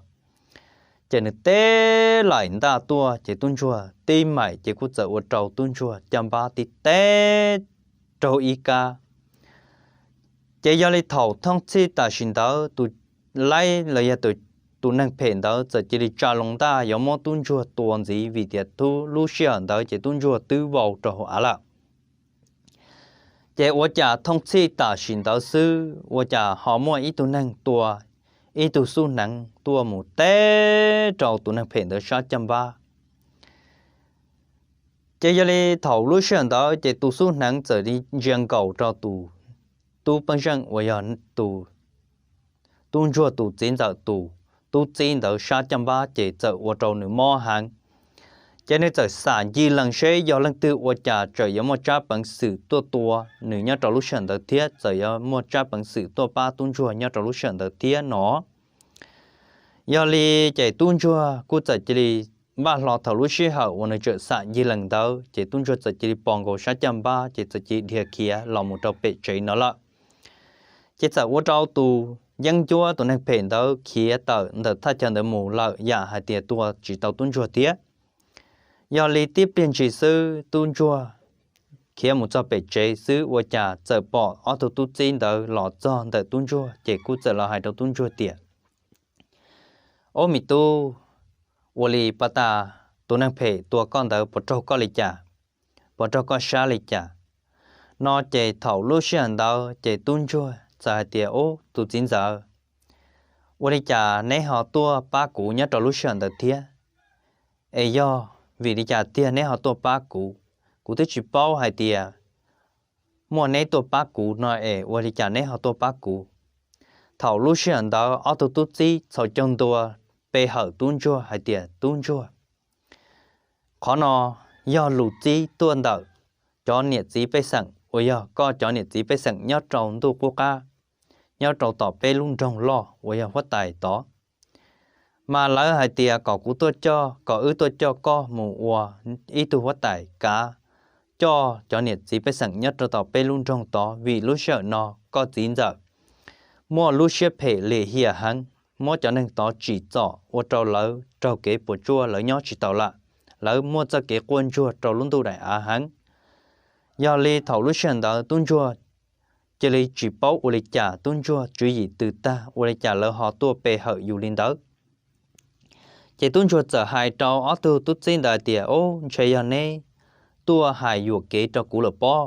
Ces nws teb laim ntaj tuaj ces tub ntsuag tib maim ces kuj txawm ua rau tub ntsuag caj npab tib teb raug ib kab. Ces yog li thaum thooj txhij tam sim ntawd tus laib los yog tus neeg phem ntawd txawm cia li tsa loo ntaj yuav muab tub ntsuag tua ntxiv vim tias lub sij hawm ntawd ces tub ntsuag twb vau rau hauv av lawm. Ces ua cas thooj txhij tam sim ntawd xwb ua cas ho muaj ib tug neeg tua ib tug xub hneev tuaj mus teb rau tus neeg phem ntawd sab caj npab. Ces yog li thaum lub sij hawm ntawd ces tus xub hneev txawm li ntsia nkaus rau tus tub peeb zeej uas yog tus tub ntsuag tus txiv ntxawm tus tub txib ntawd sab caj npab ces txawm ua rau nws mob heev. Ces nws txawm xam ncig lees seb yog leej twg ua cas tseem yuav muaj tsab peev xwm tuaj tua nws nyob rau lub sij hawm ntawd thiab txawm yuav muaj tsab peev xwm tuaj pab tub ntsuag nyob rau lub sij hawm ntawd thiab no. Yog li ces tub ntsuag kuj txawm cia li npaj hlo thaum lub sij hawm uas nws tseem xam ncig lees ntawd ces tub ntsuag txawm cia li pos nkaus sab caj npab ces txawm cia li dhia khiav los mus rau pem tsev no lawm. Ces txawm ua rau tus yeeb ncuab tus neeg phem ntawd khiav tawm ntawm thaj chaw ntawd mus lawm yam hais tias tua tsis tau tub ntsuag thiab. Yog li tib pliag ntshis xwb tub ntsuag khiav mus txog pem tsev xwb ua cas txawm pom ob tug tub txib ntawd los txog ntawm tub ntsuag ces kuj txawm los hais rau tub ntsuag tias, ob me tub, ua li pas tas tus neeg phem tua koj ntawd puas raug koj li cas, puas raug koj sab li cas? No ces thaum lub sij hawm ntawd ces tub ntsuag txawm hais tias, ub, tus txiv ntxawm, ua li cas neb ho tuaj pab kuv nyob rau lub sij hawm ntawd thiab? Es yog vim li cas tiag neb ho tuaj pab kuv? Kuv twb tsis paub hais tias muaj neb tuaj pab kuv no es ua li cas neb ho tuaj pab kuv? Thaum lub sij hawm ntawd ob tug tub txib txhos caug ntua pe hawm tub ntsuag hais tias, tub ntsuag, qhov no yog lus txib tuaj ntawm cov niam txiv pej xeem uas yog koj cov niam txiv pej xeem nyob rau ntuj qub qab, nyob rau tom peb lub nroog loj uas yog huab tais tod. Mas lawv hais tias kom kuv tuaj coj, kom wb tuaj coj koj mus ua ib tug huab tais kav coj cov niam txiv pej xeem nyob rau tom peb lub nroog tod, vim lub sij hawm no koj txiv ntxawm muaj lub siab phem lim hiam heev, muab cov neeg tod tsim txom ua rau lawv raug kev puas tsuaj, lawv nyob tsis taus lawm, lawv muaj txoj kev quaj ntsuag rau lub ntuj daim av heev. Yog li thaum lub sij hawm ntawd tub ntsuag cia li tsis paub ua li cas, tub ntsuag tswv yim tws tag ua li cas lawv ho tuaj pe hawm yus li ntawd. Ces tub ntsuag txawm hais rau ob tug tub txib ntawd tias, Ub, ntshe yog neb tuaj hais yuam kev rau kuv lawm pob.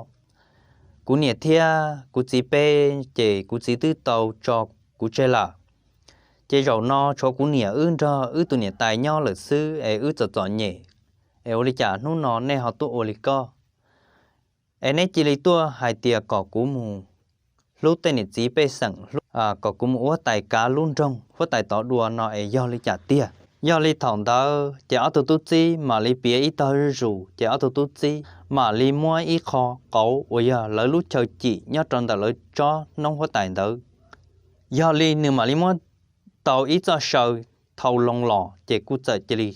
Kuv niam thiab kuv txiv peb ces kuv txiv twb tau tso kuv tseg lawm. Ces zaum no tshuav kuv niam wb nrog wb tus niam tais nyob lawm xwb es wb txom txom nyem, es ua li cas hnub no nej ho tuaj ua li koj? Es neb cia li tuaj hais tias kom kuv mus hlub tej niam txiv pej xeem, kom kuv mus ua huab tais kav lub nroog huab tais tod dua no es yog li cas tiag? Yog li thaum ntawd ces ob tug tub txib mam li piav ib tog zuj zus, ces ob tug tub txib mam li muab ib qho qauv uas yog lawv lub chaw cim nyob rau ntawm lawv tsob noob huab tais ntawd, yog li nws mam li muab tau ib txoj saw thau loo los, ces kuj txawm cia li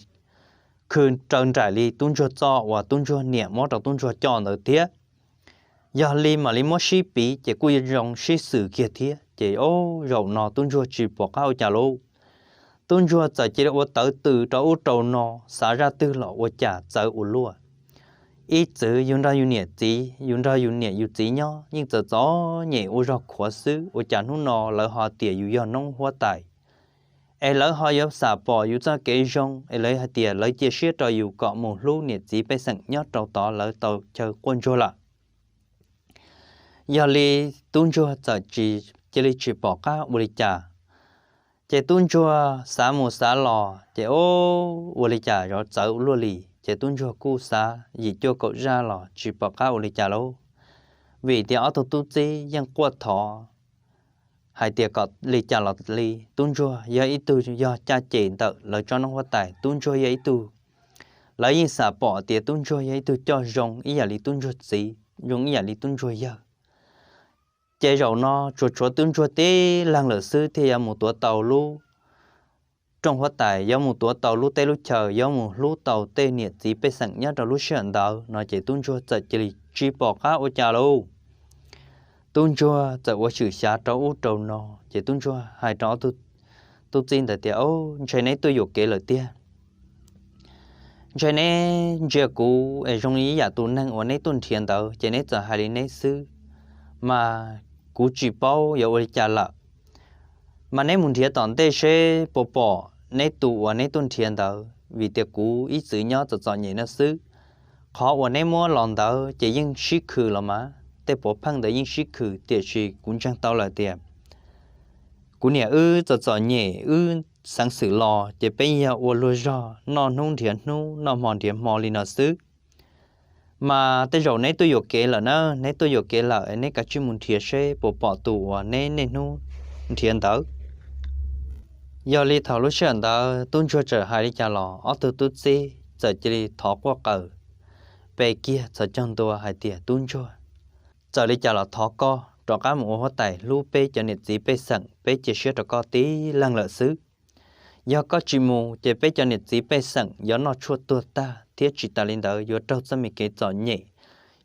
khw raws nraim li tub ntsuag txoj uas tub ntsuag niam muab rau tub ntsuag coj ntawd thiab. Yog li mam li muab sib piv ces kuj yuav zoo sib xws kiag thiab. Ces o, zaum no tub ntsuag tsis pom qab ua cas lauj. Tub ntsuag txawm cia li ua tawv tws rau ub rau no, xav zaj twg los ua cas txawv ua luaj. Ib txwm yus nrog yus niam txiv, yus nrog yus niam yus txiv nyob yeej txom txom nyem ua zog khuav xwb, ua cas hnub no lawv ho tias yus yog noob huab tais, es lawv ho yuav xam pom yus txoj kev zoo, es lawv hais tias lawv cia siab rau yus kom mus hlub niam txiv pej xeem nyob rau tod, lawv tau chaw quaj ntsuag lawm. Yog li tub ntsuag txawm tsis, cia li tsis pom qab ua li cas. Ces tub ntsuag xav mus xav los ces o, ua li cas zov txawv ua luaj li, ces tub ntsuag kuj xav yim cuaj kaum zaj los tsis pom qab ua li cas lauj. Vim tias ob tug tub txib yeej quaj thov hais tias kom li cas los li, tub ntsuag yog ib tug yog caj ces ntawm lawv tsob noob huab tais, tub ntsuag yog ib tug, lawv yeej xam pom tias tub ntsuag yog ib tug coj zoo ib yam li tub ntsuag txiv, zoo ib yam li tub ntsuag yawg. Ces zaum no tsuas tshuav tub ntsuag tib leeg lawm xwb thiaj yuav mus tuav tau lub rooj huab tais, yuav mus tuav tau lub teb lub chaw, yuav mus hlub tau tej niam txiv pej xeem nyob rau lub sij hawm ntawd no, ces tub ntsuag txawm cia li tsis pom qab ua cas lauj. Tub ntsuag txawm ua xyem xyav rau ub rau no, ces tub ntsuag hais rau ob tug tub txib ntawd tias, Ntshe neb tuaj yuam kev lawm tiag. Ntshe neb ntsia kuv es zoo li ib yam tus neeg uas neb tuaj nrhiav ntawd, ces neb txawm hais li neb xwb, mas kuv tsis paub yuav ua li cas lawm. Mas neb mus nrhiav tom ntej seb puas pom neb tus uas neb tuaj nrhiav ntawd, vim tias kuv ib txwm nyob txom txom nyem no xwb. Qhov uas neb muab los ntawd ces yeej sib khwm los mas, tej puav pheej ntawd yeej sib khwm, tiam sis kuv ntseeg tau lawm tias kuv niam wb txom txom nyem wb xeev xwm los ces peb yog ua luag zog noj hnub nrhiav hnub, noj hmo nrhiav hmo li no xwb. Mas tej zaum neb tuaj yuam kev lawm na, neb tuaj yuam kev lawm, neb kav tsij mus nrhiav seb puas pom tus uas neb niaj hnub nrhiav ntawd. Yog li thaum lub sij hawm ntawd tub ntsuag txawm hais li cas los ob tug tub txib txawm cia li thov quaj qaws pe kiag txhos caug ntua hais tias, Tub ntsuag, txawm li cas los thov koj rov qab mus ua huab tais hlub peb cov niam txiv pej xeem, peb cia siab rau koj tib leeg lawm xwb. Yog koj tsis mus ces peb cov niam txiv pej xeem yuav noj tshuaj tuag tag, thiab tsis tas li ntawd yuav raug txoj me kev txom nyem,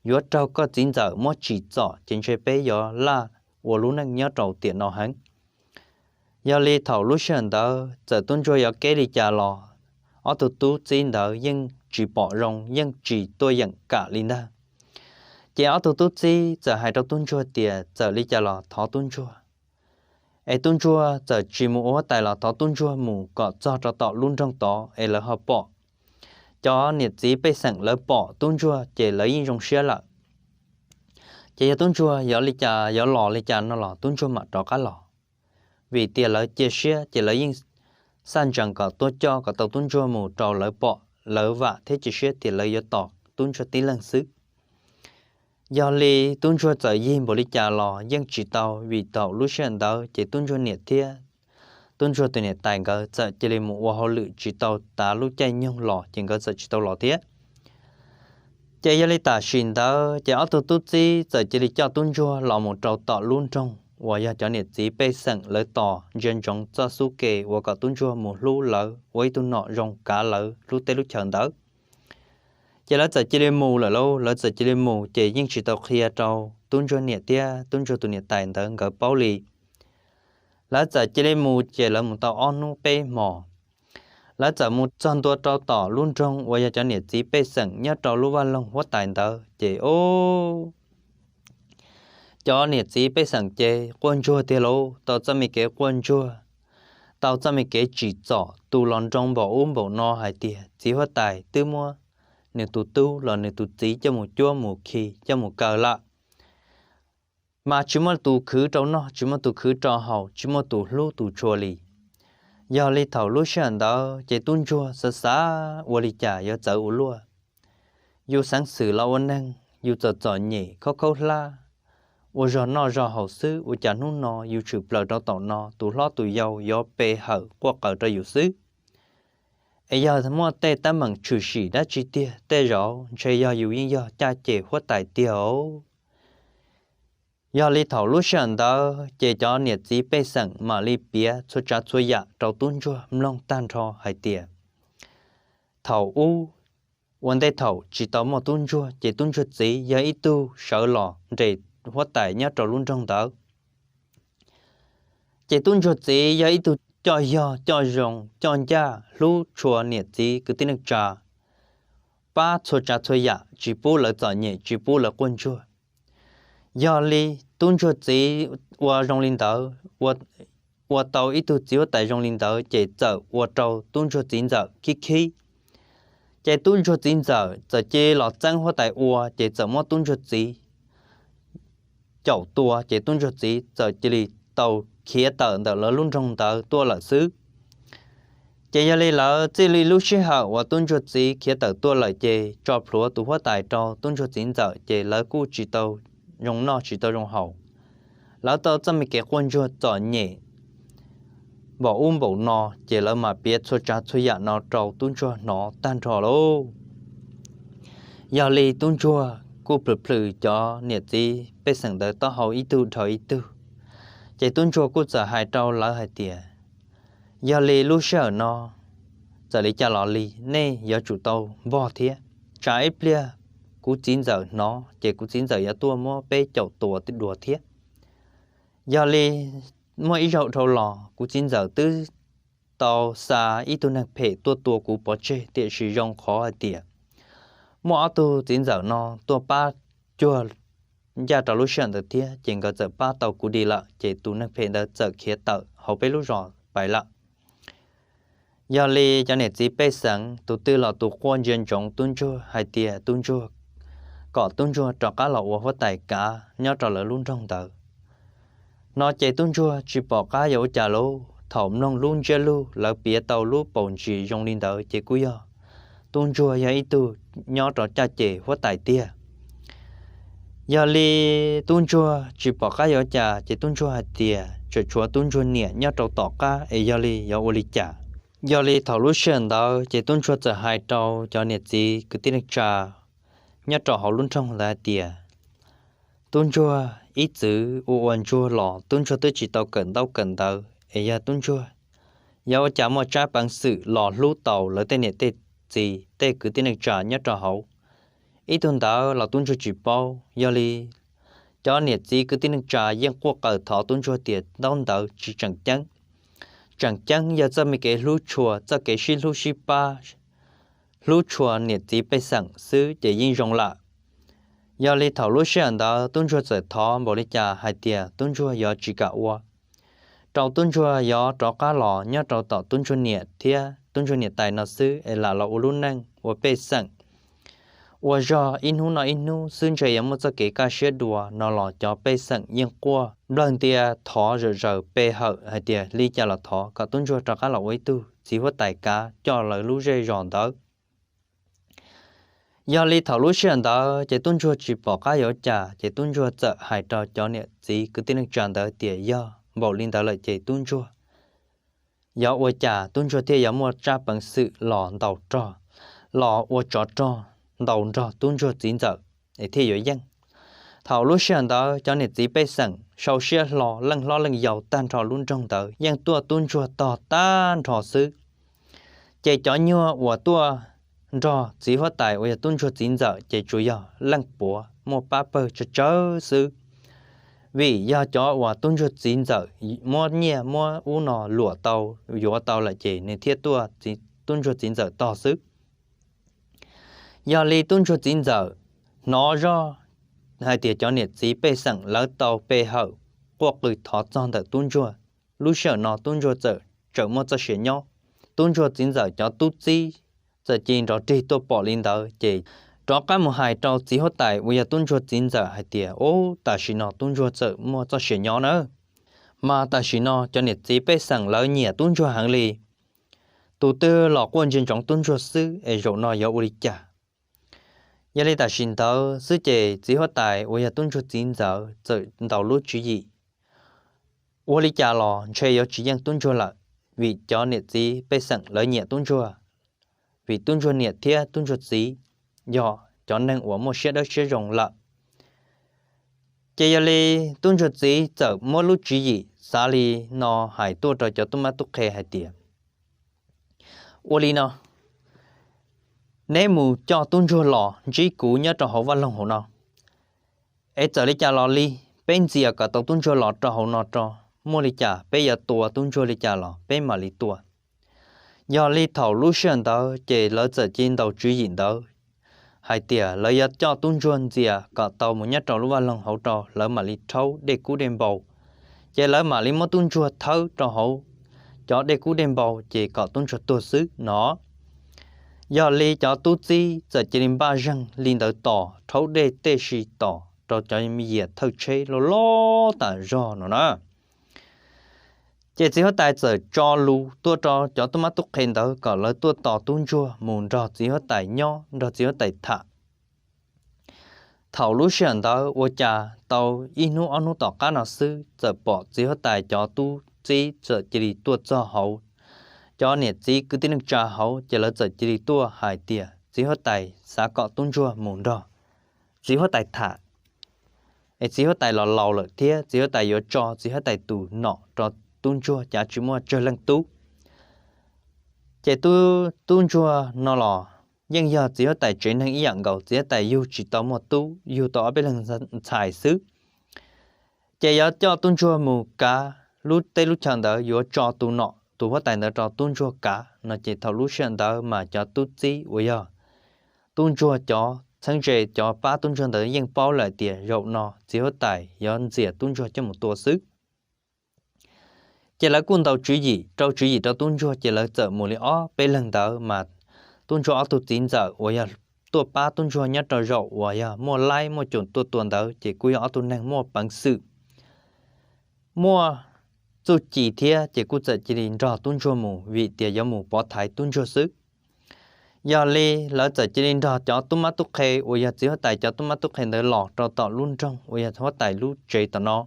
yuav raug koj txiv ntxawm muab tsim txom, ces ntshe peb yuav laj ua lub neej nyob rau tiam no heev. Yog li thaum lub sij hawm ntawd txawm tub ntsuag yuav keb li cas los ob tug tub txib ntawd yeej tsis pom zoo, yeej tsis tuaj yeem kam li ntag. Ces ob tug tub txib txawm hais rau tub ntsuag tias txawm li cas los thov tub ntsuag, es tub ntsuag txawm tsis mus ua huab tais los thov tub ntsuag mus kom txog rau tom lub nroog tod es lawv ho pom, cov niam txiv pej xeem lawv pom tub ntsuag ces lawv yeej zoo siab lawm. Ces yog tub ntsuag yuav li cas, yuav los li cas no los tub ntsuag mam rov qab los. Vim tias lawv cia siab ces lawv yeej xaj ntsees kom tuaj coj kom tau tub ntsuag mus rau lawv pom, lawv vam thiab cia siab tias lawv yuav tos tub ntsuag tib leeg xwb. Yog li tub ntsuag txawm yig npaum li cas los yeej tsis tau, vim thaum lub sij hawm ntawd ces tub ntsuag niam thiab tub ntsuag tus niam tais nkawd txawm cia li mus ua hauj lwm tsis tau tav lub caij nyoog los ces nkawd txawm tsis tau los thiab. Ces yog li tam sim ntawd ces ob tug tub txib txawm cia li coj tub ntsuag los mus rau tom lub nroog uas yog cov niam txiv pej xeem lawv tos ntsia ntsoov txoj xub ke uas kom tub ntsuag mus hlub lawv, ua ib tug nom zoo kav lawv lub teb lub chaw ntawd. Ces lawv txawm cia li mus lawm lauj, lawv txawm cia li mus ces yeej tsis tau qhia rau tub ntsuag niam thiab tub ntsuag tus niam tais ntawd nkawd paub li. Lawv txawm cia li mus ces lawv mus tau ob hnub peb hmos. Lawv txawm mus txog ntua rau tom lub nroog uas yog cov niam txiv pej xeem nyob rau lub vaj loog huab tais ntawd ces o, cov niam txiv pej xeem ces quaj ntsuag tiag lauj, tau txoj me kev quaj ntsuag, tau txoj me kev tsim txom tus los nroo npaum ub npaum no hais tias txiv huab tais twb muab nws tus tub los nws tus txiv coj mus cuab mus khi coj mus kaw lawm, mas tsis muaj tus khwv rau noj, tsis muaj tus khwv rau haus, tsis muaj tus hlub tus tshua li. Yog li thaum lub sij hawm ntawd ces tub ntsuag xav xav ua li cas yuav txawv ua luaj. Yus xeev xwm los ua neeg, yus txom txom nyem khaub khaub hlab, ua zog noj zog haus xwb, ua cas hnub no yus tshwm plaws rau tom no tus hlob tus yau yuav pe hawm quaj qw rau yus xwb. Es yog muaj tej teeb meem tshwm sim dab tsi tiag, tej zaum ntshe yog yus yeej yog caj ces huab tais tiag os. Yog li thaum lub sij hawm ntawd ces cov niam txiv pej xeem mam li piav txhua tsav txhua yam rau tub ntsuag mloog tag nrho hais tias thaum ub ua ntej thaum tsis tau muaj tub ntsuag ces tub ntsuag txiv yog ib tug sawv los nres huab tais nyob rau lub nroog ntawd. Ces tub ntsuag txiv yog ib tug coj yog coj zoo coj ncaj hlub tshua niam txiv kwv tij neej tsa, pab txhua tsav txhua yam tsis pub lawv txom nyem tsis pub lawv quaj ntsuag. Yog li tub ntsuag txiv ua zoo li ntawd, ua tau ib tug txiv huab tais zoo li ntawd ces txawm ua rau tub ntsuag txiv ntxawm khib khib. Ces tub ntsuag txiv ntxawm txawm cia li los txeeb huab tais ua ces txawm muab tub ntsuag txiv caum tua ces tub ntsuag txiv txawm cia li tau khiav tawm ntawm lawv lub nroog ntawd tuaj lawm xwb. Ces yog li lawv txij li lub sij hawm uas tub ntsuag txiv khiav tawm tuaj lawm ces tso plhuav tus huab tais rau tub ntsuag txiv ntxawm ces lawv kuj tsis tau zoo noj tsis tau zoo haus. Lawv tau txoj me kev quaj ntsuag txom nyem npaum ub npaum no ces lawv mam piav txhua tsav txhua yam no rau tub ntsuag hnov tag nrho lauj. Yog li tub ntsuag kuj plhws plhws cov niam txiv pej xeem ntawd taub hau ib tug dhau ib tug. Ces tub ntsuag kuj txawm hais rau lawv hais tias, yog li lub sij hawm no txawm li cas los li nej yuav tsum tau npog thiab. Tsam ib pliag kuv txiv ntxawm hnov ces kuv txiv ntxawm yuav tuaj muab peb caum tua dua thiab. Yog li muaj ib zaug dhau los kuv txiv ntxawm twb tau xa ib tug neeg phem tuaj tua kuv pov tseg, tiam sis zoo qhov hais tias muaj ob tug txiv ntxawm no tuaj pab cuag ncaj rau lub sij hawm ntawd thiab ces nkawd txawm pab tau kuv di lawm ces tus neeg phem ntawd txawm khiav tawm hauv peb lub zos pais lawm. Yog li cov niam txiv pej xeem tus twg los tus quaj ntsia ntsoov tub ntsuag hais tias tub ntsuag, kom tub ntsuag rov qab los ua huab tais kav nyob rau lawv lub nroog ntawd. No ces tub ntsuag tsis pom qab yuav ua cas lauj, thaum mloog lub ntsiab lus lawv piav tau lub paus ntsis zoo li ntawd ces kuj yog tub ntsuag yog ib tug nyob rau caj ces huab tais tiag. Yog li tub ntsuag tsis pom qab yuav ua cas ces tub ntsuag hais tias tseem tshuav tub ntsuag niam nyob rau tom qab es yog li yuav ua li cas. Yog li thaum lub sij hawm ntawd ces tub ntsuag txawm hais rau cov niam txiv kwv tij neej tsa nyob rau hauv lub nroog ntawd hais tias, tub ntsuag ib txwm ua ua ntsuag los tub ntsuag twb tsis tau kawm ntaub kawm ntawv es yog tub ntsuag yuav ua cas muaj tsab peev xwm los hlub tau lawv tej niam tej txiv tej kwv tij neej tsa nyob rau hauv. Ib tug ntawd los tub ntsuag tsis paub, yog li cov niam txiv kwv tij neej tsa yeej quaj qw thov tub ntsuag tias ntaub ntawv tsis tseem ceeb. Tseem ceeb yog txoj me kev hlub tshua, txoj kev sib hlub sib pab, hlub tshua niam txiv pej xeem xwb ces yeej zoo lawm. Yog li thaum lub sij hawm ntawd tub ntsuag txawm thov npaum li cas hais tias tub ntsuag yuav tsis kam ua, rau tub ntsuag yuav rov qab los nyob rau tom tub ntsuag niam thiab tub ntsuag niam tais no xwb es lam los ua lub neej ua pej xeem, ua zog ib hnub no ib hnub xwb ntshe yuav muaj txoj kev kaj siab dua no los cov pej xeem yeej quaj nplawg ntia thov zom zaws pe hawm hais tias li cas los thov kom tub ntsuag rov qab los ua ib tug txiv huab tais kav coj lawv lub zej zos ntawd. Yog li thaum lub sij hawm ntawd ces tub ntsuag tsis pom qab yuav ua cas ces tub ntsuag txawm hais rau cov niam txiv kwv tij neej tsa ntawd tias yog npaum li ntawd lawm ces tub ntsuag yuav ua cas tub ntsuag thiaj yuav muaj tsab peev xwm los ntaus rog, los ua tsov rog ntaus nrog tub ntsuag txiv ntxawm es thiaj yuav yeej. Thaum lub sij hawm ntawd cov niam txiv pej xeem sau siab hlo leej hlob leej yau tag nrho lub nroog ntawd yeej tuaj tub ntsuag tog tag nrho xwb. Ces cov nyuag uas tuaj nrog txiv huab tais uas yog tub ntsuag txiv ntxawm ces tsuas yog leej puav muaj pab pawg tsawg tsawg xwb. Vim yog cov uas tub ntsuag txiv ntxawm muab nyiaj muab ub no luam tau, yuav tau lawm ces nws thiaj tuaj tub ntsuag txiv ntxawm tog xwb. Yog li tub ntsuag txiv ntxawm hnov zoj hais tias cov niam txiv pej xeem lawv tau pe hawm quaj qw thov txog ntawm tub ntsuag, lub sij hawm no tub ntsuag txawm tseem muaj txoj sia nyob. Tub ntsuag txiv ntxawm cov tub txib txawm cia li nrov rig tuaj pom li ntawd ces rov qab mus hais rau txiv huab tais uas yog tub ntsuag txiv ntxawm hais tias, Ub, tam sim no tub ntsuag txawm muaj txoj sia nyob na, mas tam sim no cov niam txiv pej xeem lawv nyiam tub ntsuag heev li. Tus twg los quaj ntsia ntsoov tub ntsuag xwb es zaum no yuav ua li cas? Yog li tam sim ntawd xwb ces txiv huab tais uas yog tub ntsuag txiv ntxawm txawm ntaus lub tswv yim, ua li cas los ntshe yuav tsis yeej tub ntsuag lawm, vim cov niam txiv pej xeem lawv nyiam tub ntsuag, vim tub ntsuag niam thiab tub ntsuag txiv yog cov neeg uas muaj siab dawb siab zoo lawm. Ces yog li tub ntsuag txiv txawm muab lub tswv yim xav li no hais tuaj rau cov tub mab tub qhe hais tias, Ua li no, neb mus coj tub ntsuag los ntsib kuv nyob rau hauv vaj loog hauv no, es txawm li cas los li, peb ntxias kom tau tub ntsuag los rau hauv no rau, muaj li cas peb yuav tua tub ntsuag li cas los peb mam li tua. Yog li thaum lub sij hawm ntawd ces lawv txawm cia li ntaus tswv yim ntawd hais tias lawv yuav coj tub ntsuag ntxias kom tau mus nyob rau lub vaj loog hauv rau lawv mam li rhaub dej kub dej npau. Ces lawv mam li muab tub ntsuag thawb rau hauv cov dej kub dej npau ces kom tub ntsuag tuag xwb no. Yog li cov tub txib txawm cia li npaj zeeg li ntawd tos rhaub dej tej si tos rau cov me yias thawj tsheb loj loj tas zog no na. Ces txiv huab tais txawm tso lus tuaj rau cov tub mab tub qhe ntawd kom lawv tuaj tos tub ntsuag mus nrog txiv huab tais nyob nrog txiv huab tais tham. Thaum lub sij hawm ntawd ua cas tau ib hnub ob hnub tom qab no xwb txawm pom txiv huab tais cov tub txib txawm cia li tuaj txog hauv cov niam txiv kwv tij neej tsa hauv ces lawv txawm cia li tuaj hais tias txiv huab tais xav kom tub ntsuag mus nrog txiv huab tais tham, es txiv huab tais los laus lawm thiab txiv huab tais yuav tso txiv huab tais tus nom rau tub ntsuag cav tsis muaj tsawg leej tub. Ces tub ntsuag no los yeej yog txiv huab tais tsev neeg ib yam nkaus, txiv huab tais yug tsis tau muaj tub, yug tau ob peb leeg ntxhais xwb. Ces yuav coj tub ntsuag mus kav lub teb lub chaw ntawd, yuav tso tus nom tus huab tais ntawd rau tub ntsuag kav no ces thaum lub sij hawm ntawd mas cov tub txib uas yog tub ntsuag cov txheeb ze cov pab tub ntsuag ntawd yeej paub lawm tias zaum no txiv huab tais yuav ntxias tub ntsuag coj mus tua xwb. Ces lawv kuj ntaus tswv yim rau tswv yim rau tub ntsuag ces lawv txawm mus li ob peb leeg ntawd mas tub ntsuag ob tug txiv ntxawm uas yog tuaj pab tub ntsuag nyob rau zaum uas yog muaj laib muaj coom tuaj tua ntawd ces kuj yog ob tug neeg muaj peev xwm, muaj txuj ci thiab ces kuj txawm cia li nrog tub ntsuag mus vim tias yuav mus pov thaiv tub ntsuag xwb. Yog li lawv txawm cia li nrog cov tub mab tub qhe uas yog txiv huab tais cov tub mab tub qhe ntawd los rau tom lub nroog uas yog huab tais lub tsev tom no.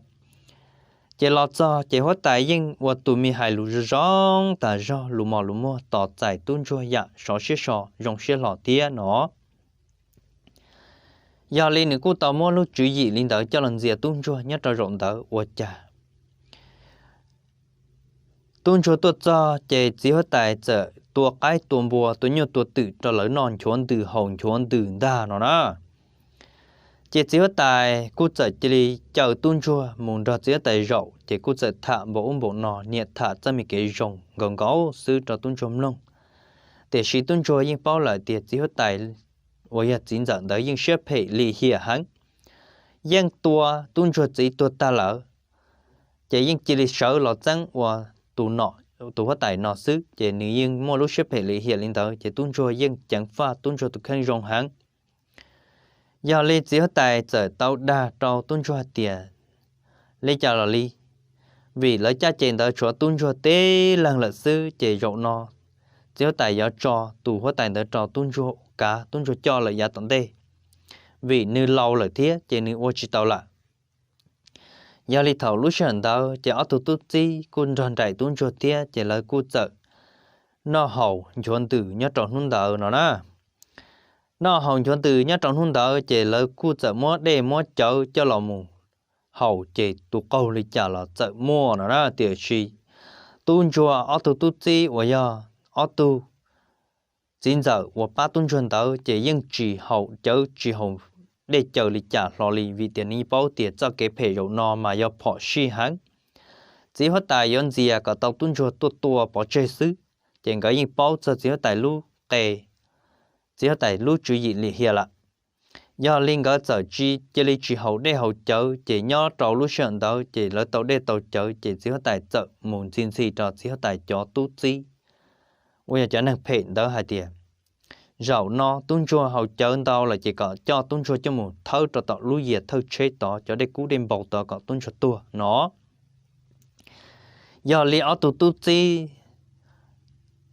Ces los txog ces huab tais yeej ua tus me hais lus zoo zoo tas zog, lus mos lus muag tos txais tub ntsuag yam sov siab so zoo siab hlo thiab no. Yog li nws kuj tau muab lub tswv yim li ntawd coj los ntxias tub ntsuag nyob rau zaum ntawd ua cas tub ntsuag tuaj txog ces txiv huab tais txawm tua qaib tua npua tua nyuj tua twm rau lawv noj nchuav ntws haus nchuav ntws ntag no na. Ces txiv huab tais kuj txawm cia li caw tub ntsuag mus nrog txiv huab tais zaum ces kuj txawm tham npaum ub npaum no, niam tham txoj me kev zoo nkaus nkaus xwb rau tub ntsuag mloog. Tiam sis tub ntsuag yeej paub lawm tias txiv huab tais uas yog txiv ntxawm ntawd yeej siab phem lim hiam heev, yeej tua tub ntsuag txiv tuag tag lawm, ces yeej cia li sawv los txeeb ua tus nom tus huab tais no xwb, ces nws yeej muaj lub siab phem lim hiam li ntawd ces tub ntsuag yeej ceev faj tub ntsuag tus kheej zoo heev. Yog li txiv huab tais txawm tau dag rau tub ntsuag hais tias, li cas los li, vim lawv caj ces ntawd tshuav tub ntsuag tib leeg lawm xwb ces zaum no txiv huab tais yuav tso tus huab tais ntawd rau tub ntsuag kav, tub ntsuag coj lawm yav tom ntej, vim nws laus lawm thiab ces nws ua tsis tau lawm. Yog li thaum lub sij hawm ntawd ces ob tug tub txib kuj nrog nraim tub ntsuag thiab ces lawv kuj txawm noj haus nchuav ntws nyob rau hnub ntawd no na. Noj haus nchuav ntws nyob rau hnub ntawd ces lawv kuj txawm muab dej muab cawv coj los mus haus ces tus qaug li cas los txawm muaj no na. Tiam sis tub ntsuag ob tug tub txib uas yog ob tug txiv ntxawm uas pab tub ntsuag ntawd ces yeej tsis haus cawv tsis haus dej cawv li cas hlo li, vim tias nws paub tias txoj kev phem zaum no mas yog phom sij heev. Txiv huab tais yuav ntxias kom tau tub ntsuag tuaj tua pov tseg xwb, ces nkawd yeej paub txog txiv huab tais lub qe, txiv huab tais lub tswv yim lim hiam lawm. Yog li nkawd txawm tsis cia li tsis haus dej haus cawv, ces nyob rau lub sij hawm ntawd ces lawv tau dej tau cawv, ces txiv huab tais txawm mus ntxhi ntxhi rau txiv huab tais cov tub txib uas yog cov neeg phem ntawd hais tias, zaum no tub ntsuag haus cawv ntau lawm ces kom coj tub ntsuag coj mus thawb rau tom lub yias thawj tsheb tod, cov dej kub dej npau tod kom tub ntsuag tuag no. Yog li ob tug tub txib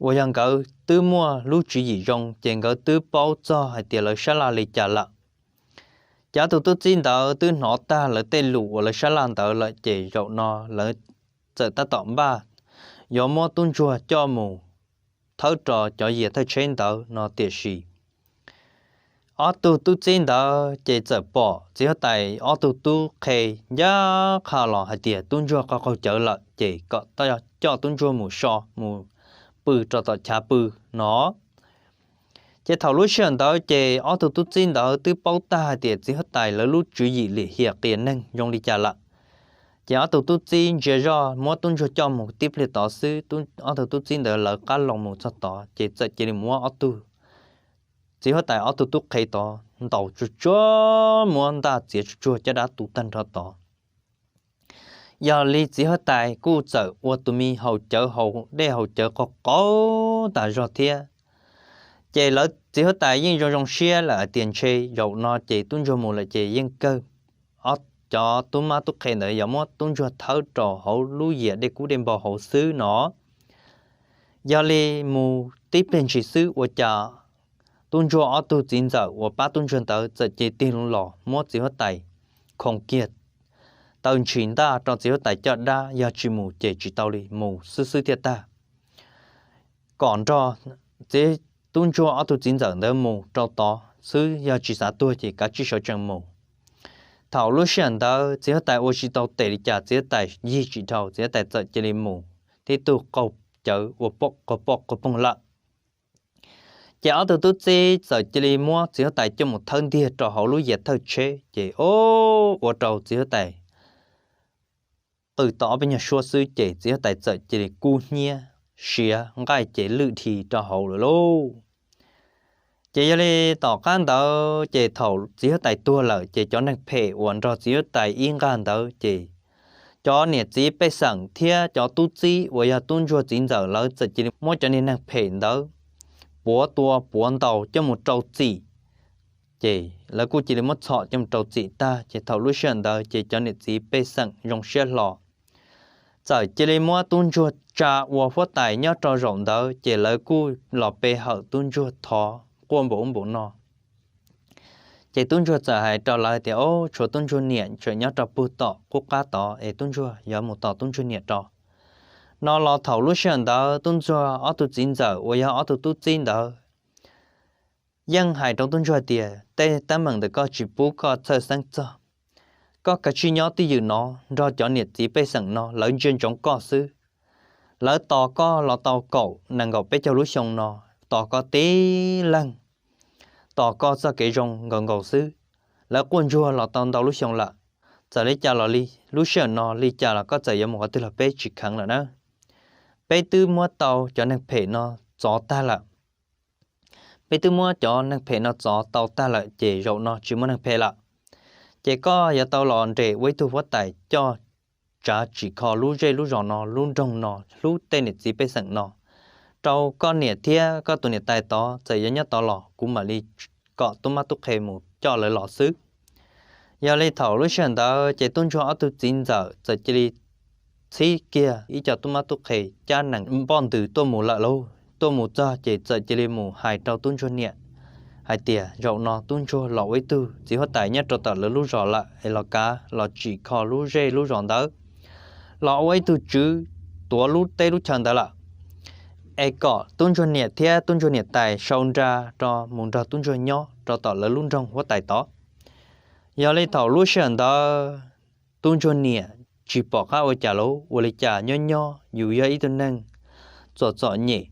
uas yog nkawd twb muaj lub tswv yim zoo, ces nkawd twb paub txog hais tias lawv sab laj li cas lawm. Ces ob tug tub txib ntawd twb hnov tag lawv tej lus uas lawv sab laj ntawd lawm, ces zaum no lawv txawm tab tom npaj yuav muab tub ntsuag coj mus thawb rau cov yias thawj tsheb ntawd no, tiam sis ob tug tub txib ntawd ces txawm pom txiv huab tais ob tug tub qhe ncaj qha los hais tias tub ntsuag qaug qaug cawv lawm, ces kom coj tub ntsuag mus so mus pw rau tom chav pw no. Ces thaum lub sij hawm ntawd ces ob tug tub txib ntawd twb paub tag hais tias txiv huab tais lawv lub tswv yim lim hiam qias neeg zoo li cas lawm. Ces ob tug tub txib ntsia zoj muab tub ntsuag coj mus tib pliag tod xwb, ob tug tub txib ntawd lawv qab los mus txog tod, ces txawm cia li muab ob tug txiv huab tais ob tug tub qhe tod ntaus tsuag tsuag, muab ntaj txiav tsuag tsuag caj dab tu tag nrho tod. Yog li txiv huab tais kuj txawm ua tus me haus cawv haus dej haus cawv qaug qaug tas zog thiab. Ces lawv txiv huab tais yeej zoo zoo siab lawm hais tias ntshe zaum no ces tub ntsuag mus lawm ces yeej kawg, cov tub mab tub qhe ntawd yuav muab tub ntsuag thawb rau hauv lub yias dej kub dej npau hauv xwb no. Yog li mus tib pliag ntshis xwb ua cas tub ntsuag ob tug txiv ntxawm uas pab tub ntsuag ntawd txawm cia li tig los muab txiv huab tais khoov kiag, taw ntshis ntaj rau txiv huab tais caj dab, yog tsis mus ces tsis tau li, mus xwb xwb thiaj tag. Kom nrog txiv, tub ntsuag ob tug txiv ntxawm ntawd mus rau tod xwb, yog tsis xav tuag ces kav tsij sawv tsees mus. Thaum lub sij hawm ntawd txiv huab tais ua tsis tau tes li cas, txiv huab tais yig tsis dhau, txiv huab tais txawm cia li mus tib tug qaug cawv ua poj qaug poj qaug poog lawm. Ces ob tug tub txib txawm cia li muab txiv huab tais coj mus thawb ntiag rau hauv lub yias thawj tsheb, ces o, ua rau txiv huab tais qw tau ob peb nyuag suab xwb ces txiv huab tais txawm cia li kub hnyiab siav nqaij ces lwj dhi rau hauv lawm lauj. Ces yog li tom qab ntawd ces thaum txiv huab tais tuag lawm ces cov neeg phem uas nrog txiv huab tais ib nqag ntawd ces cov niam txiv pej xeem thiab cov tub txib uas yog tub ntsuag txiv ntxawm lawv txawm cia li muab cov niag neeg phem ntawd puav tua puav ntaus coj mus rau txim. Ces lawv kuj cia li muab txhom coj mus rau txim tag, ces thaum lub sij hawm ntawd ces cov niam txiv pej xeem zoo siab hlo, txawm cia li muab tub ntsuag tsa ua huab tais nyob rau zaum ntawd, ces lawv kuj los pe hawm tub ntsuag thov quaj npaum ub npaum no. Ces tub ntsuag txawm hais rau lawv tias, o, tshuav tub ntsuag niam tseem nyob rau puag tom qub qab tod es tub ntsuag yuav mus tos tub ntsuag niam rau no los. Thaum lub sij hawm ntawd tub ntsuag ob tug txiv ntxawm uas yog ob tug tub txib ntawd yeej hais rau tub ntsuag tias, tej teeb meem ntawm koj tsis pub koj txhawj xeeb txog. Koj kav tsij nyob twj ywm no nrog cov niam txiv pej xeem no lawv ntsia ntsoov koj xwb. Lawv tos koj los tau kaum nees nkaum peb caug lub xyoo no, tos koj tib leeg, tos koj txoj kev zoo nkaus nkaus xwb. Lawv quaj ntsuag los tau ntau lub xyoo lawm. Txawm li cas los li, lub sij hawm no li cas los koj txawm yuav mus qhov twg los peb tsis kheev lawm na. Peb twb muab tau cov neeg phem no txov tag lawm. Peb twb muab cov neeg phem no txov tau tag lawm ces zaum no tsis muaj neeg phem lawm. Ces koj yuav tau los nres ua ib tug huab tais coj tsav tsim kho lub zej lub zos no, lub nroog no, hlub tej niam txiv pej xeem no rau koj niam thiab koj tus niam tais tod. Txawm yuav nyob tod los kuv mam li kom tub mab tub qhe mus coj lawv los xwb. Yog li thaum lub sij hawm ntawd ces tub ntsuag ob tug txiv ntxawm txawm cia li txhib kiag ib co tub mab tub qhe cab nees npoj ntws tuaj mus lawm lauj. Tuaj mus txog ces txawm cia li mus hais rau tub ntsuag niam hais tias, zaum no tub ntsuag los ua ib tug txiv huab tais nyob rau tom lawv lub zos lawm es los kav los tsim kho lub zej lub zos ntawd, los ua ib tug tswv tuav lub teb lub chaw ntawd lawm, es kom tub ntsuag niam thiab tub ntsuag niam tais sau nra rau mus nrog tub ntsuag nyob rau tom lawv lub nroog huab tais tod. Yog li thaum lub sij hawm ntawd tub ntsuag niam tsis pom qab ua cas lauj, ua li cas nyob nyob yus yog ib tug neeg txom txom nyem,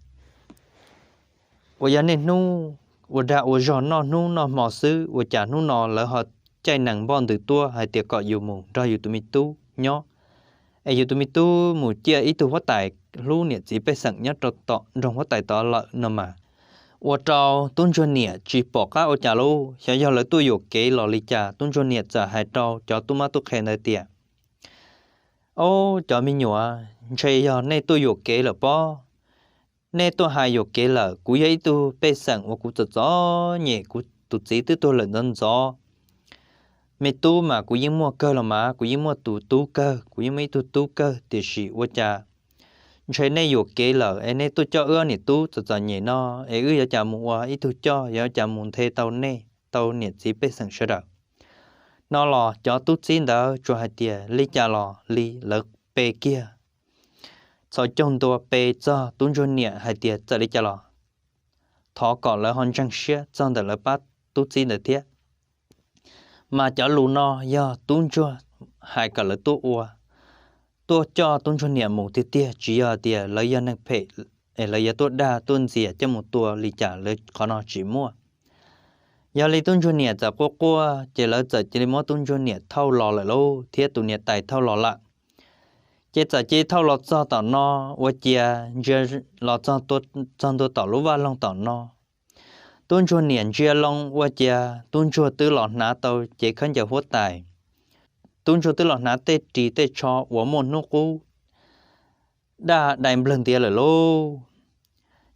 Puas yog niaj hnub ua dag ua zog noj hnub noj hmo xwb, ua cas hnub no lawv ho caij nees npoj ntws tuaj hais tias kom yus mus nrog yus tus me tub nyob, es yus tus me tub mus ciaj ib tug huab tais hlub niam txiv pej xeem nyob rau tom nroog huab tais tod lawm no mas. Ua rau tub ntsuag niam tsis pom qab ua cas lauj, xyov yog lawv tuaj yuam kev los li cas. Tub ntsuag niam txawm hais rau cov tub mab tub qhe ntawd tias, Ob, cov me nyuam, ntshe yog nej tuaj yuam kev lawm pob. Nej tuaj hais yuam kev lawm, kuv yog ib tug pej xeem uas kuv txom txom nyem, kuv tus txiv twb tuag lawm ntxov ntxov. Me tub mas kuv yeej muaj kawg los mas, kuv yeej muaj tus tub kawg, kuv yeej muaj ib tug tub kawg, tiam sis ua cas ntshe nej yuam kev lawm es nej tuaj coj wb niam tub txom txom nyem no, es wb yuav cas mus ua ib tug coj, yuav cas mus nthe tau nej, tau niam txiv pej xeem sawv daws. No los cov tub txib ntawd tsuas hais tias li cas los li, lawv pe kiag txhos caug ntua pe txog tub ntsuag niam hais tias txawm li cas los thov kom lawv ho ntseeg siab txog ntawm lawv pab tub txib ntawd thiab. Mas cov lus no yog tub ntsuag hais kom lawv tuaj ua, tuaj coj tub ntsuag niam mus tiag tiag, tsis yog tias lawv yog neeg phem es lawv yuav tuaj dag tuaj ntxias coj mus tua li cas, lawv qhov no tsis muaj. Yog li tub ntsuag niam txawm quaj quaj ces lawv txawm cia li muab tub ntsuag niam thauj los lawm lauj, thiab tus niam tais thauj los lawm. Ces txawm cia li thauj los txog tom no, ua ciav ntsia los txog, txog ntua tom lub vaj loog tom no. Tub ntsuag niam ntsia loo ua ciav tub ntsuag twb los hnav tau cev khaub ncaws huab tais. Tub ntsuag twb los hnav tej ris tej tsho uas muaj hnub qub daj dai nplawg ntiav lawm lauj.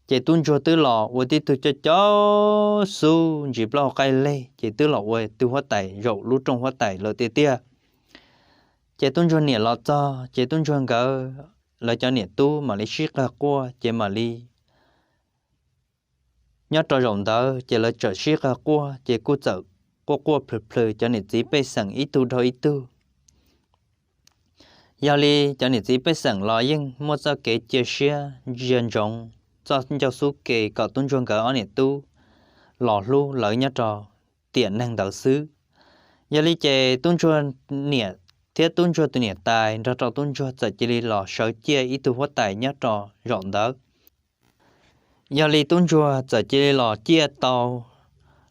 Ces tub ntsuag twb los ua tib tug coj coj xub ntsis plaub hau qaij leg, ces twb los ua tug huab tais zaum lub rooj huab tais lawm tiag tiag. Ces tub ntsuag niam los txog, ces tub ntsuag nkawd lawv cov niam tub mam li sib qawg quaj, ces mam li nyob rau zaum ntawd ces lawv txawm sib qawg quaj, ces kuj txawm quaj quaj plhws plhws cov niam txiv pej xeem ib tug dhau ib tug. Yog li cov niam txiv pej xeem los yeej muaj txoj kev cia siab ntsia ntsoov txoj ncauj xub ke kom tub ntsuag nkawd ob niam tub los hlub lawv nyob rau tiam neeg ntawd xwb. Yog li ces tub ntsuag niam thiab tub ntsuag tus niam tais nrog rau tub ntsuag txawm cia li los sawv ciaj ib tug huab tais nyob rau zaum ntawd. Yog li tub ntsuag txawm cia li los ciaj tau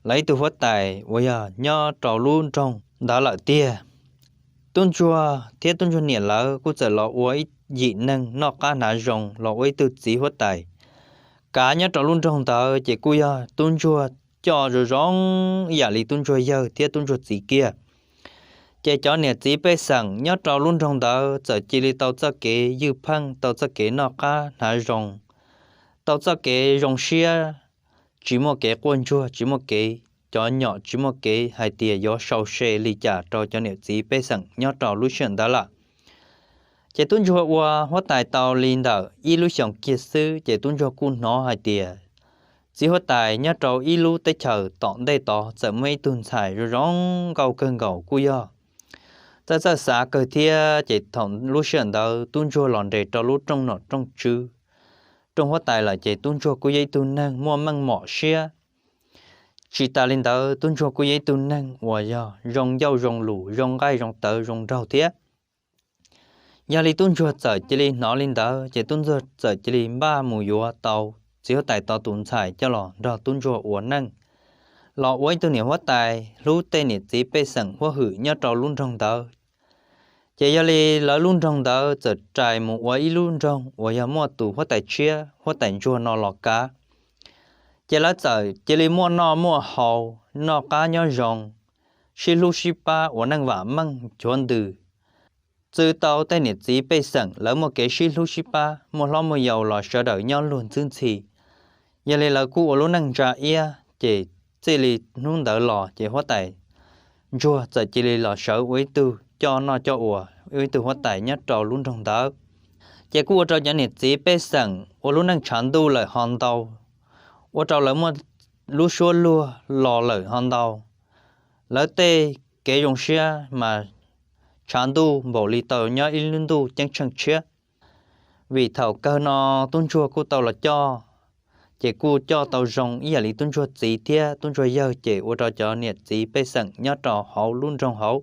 lawv ib tug huab tais uas yog nyob rau lub nroog ntawd lawm tiag. Tub ntsuag thiab tub ntsuag niam lawv kuj txawm los ua ib yim neeg noj qab hnav zoo los ua ib tug txiv huab tais kav nyob rau lub nroog ntawd, ces kuj yog tub ntsuag coj zoo zoo ib yam li tub ntsuag yawg thiab tub ntsuag txiv kiag. Ces cov niam txiv pej xeem nyob rau lub nroog ntawd txawm cia li tau txoj kev ywj pheej, tau txoj kev noj qab hnav zoo, tau txoj kev zoo siab, tsis muaj kev quaj ntsuag, tsis muaj kev cov nyom, tsis muaj kev hais tias yuav sau se li cas rau cov niam txiv pej xeem nyob rau lub sij hawm ntawd lawm. Ces tub ntsuag ua huab tais tau li ntawm ib lub xyoos kiag xwb, ces tub ntsuag kuj hnov hais tias txiv huab tais nyob rau ib lub teb chaws tom ntej tod txawm muaj ib tug ntxhais zoo zoo nkauj kawg nkaus kuj yog txawj txawj xav kawg thiab. Ces thaum lub sij hawm ntawd tub ntsuag los nres rau lub rooj nom rooj tswv, rooj huab tais lawm, ces tub ntsuag kuj yog ib tug neeg muaj meej mom siab. Tsis tas li ntawd, tub ntsuag kuj yog ib tug neeg uas yog zoo ncauj zoo lus, zoo nqaij zoo tawv zoo nraug thiab. Yog li tub ntsuag txawm cia li hnov li ntawd, ces tub ntsuag txawm cia li npaj mus yuav tau txiv huab tais tod tus ntxhais coj los nrog tub ntsuag ua neej, los ua ib tug niam huab tais hlub tej niam txiv pej xeem huab hwm nyob rau lub nroog ntawd. Ces yog li lawv lub nroog ntawd txawm rais mus ua ib lub nroog uas yog muaj tus huab tais tshiab, huab tais ntsuag no los kav. Ces lawv txawm cia li muaj noj muaj haus, noj qab nyob zoo, sib hlub sib pab, ua neej vam meej chuav ntws, txwv tau tej niam txiv pej xeem lawv muaj kev sib hlub sib pab, muaj hlob muaj yau los sawv daws nyob luag ntxwb ntxhi. Yog li lawv kuj ua lub neej ntsa iab, ces txij li hnub ntawd los ces huab tais ntsuag txawm cia li los sawv ua ib tug coj noj coj ua, ua ib tug huab tais nyob rau lub nroog ntawd. Ces kuj ua rau cov niam txiv pej xeem ua lub neej tshav ntuj lawm ho ntau, ua rau lawv muaj lub suab luag los lawm ho ntau. Lawv tej kev zoo siab mas tshav ntuj npaum li tau nyob ib lub ntuj ceeb tsheej tshiab. Vim thaum kawg no tub ntsuag kuj tau los coj, ces kuj coj tau zoo ib yam li tub ntsuag txiv thiab tub ntsuag yawg, ces ua rau cov niam txiv pej xeem nyob rau hauv lub nroog hauv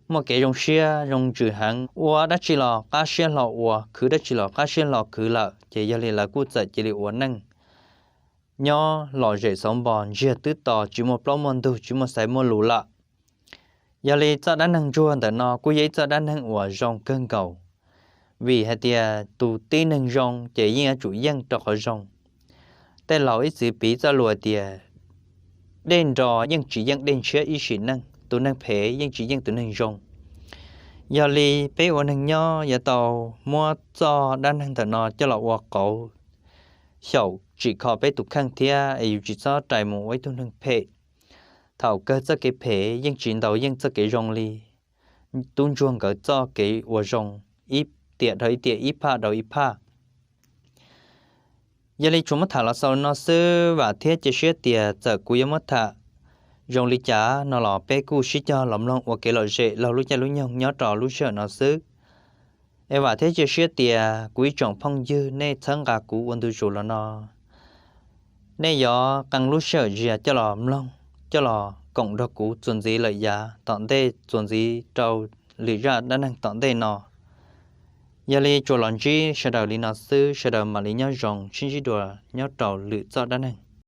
muaj kev zoo siab zoo ntsws heev, ua dab tsi los qab siab hlo ua, khwv dab tsi los qab siab hlo khwv lawm. Ces yog li lawv kuj txawm cia li ua neej nyob lom zem xauv npo, ntsiag twb to, tsis muaj plaub muaj ntug, tsis muaj xaiv muaj lus lawm. Yog li txoj dab neeg ntsuag ntawm no kuj yog ib txoj dab neeg uas zoo kawg nkaus, vim hais tias tus tib neeg zoo ces yeej yuav tsum yeej rau qhov zoo. Tej laus ib txwm piv txoj lus tias dej nro yeej tsis yeej dej ntshiab ib sim neej, tus neeg phem yeej tsis yeej tus neeg zoo. Yog li peb ua neeg nyob yuav tau muab txoj dab neeg ntawm no coj los ua qauv xyaum tsim kho peb tus kheej thiab es yus tsis txhob rais mus ua ib tug neeg phem. Thaum kawg txoj kev phem yeej tsis ntaus yeej txoj kev zoo li. Tub ntsuag nkawd txoj kev ua zoo ib tiam dhau ib tiam, ib phaj dhau ib phaj. Yog li tsuas muab tham los xaus no xwb, vam thiab cia siab tias txawm kuv yuav muab tham zoo li cas no los peb kuj sib cog los mloog ua kev lom zem laug lub caij lub nyoog nyob rau lub sij hawm no xwb. Es vam thiab cia siab tias kuv ib tsoom phooj ywg nej txhawb nqa kuv ua ntu zus los no, nej yuav qee lub sij hawm zias coj los mloog, coj los koom nrog kuv txuas ntxiv lawm yav tom ntej, txuas ntxiv rau lwm zaj dab neeg tom ntej no. Yog li tsuas los ntsib sawv daws li no xwb, sawv daws mam li nyob zoo, sib ntsib dua nyob rau lwm txoj dab neeg.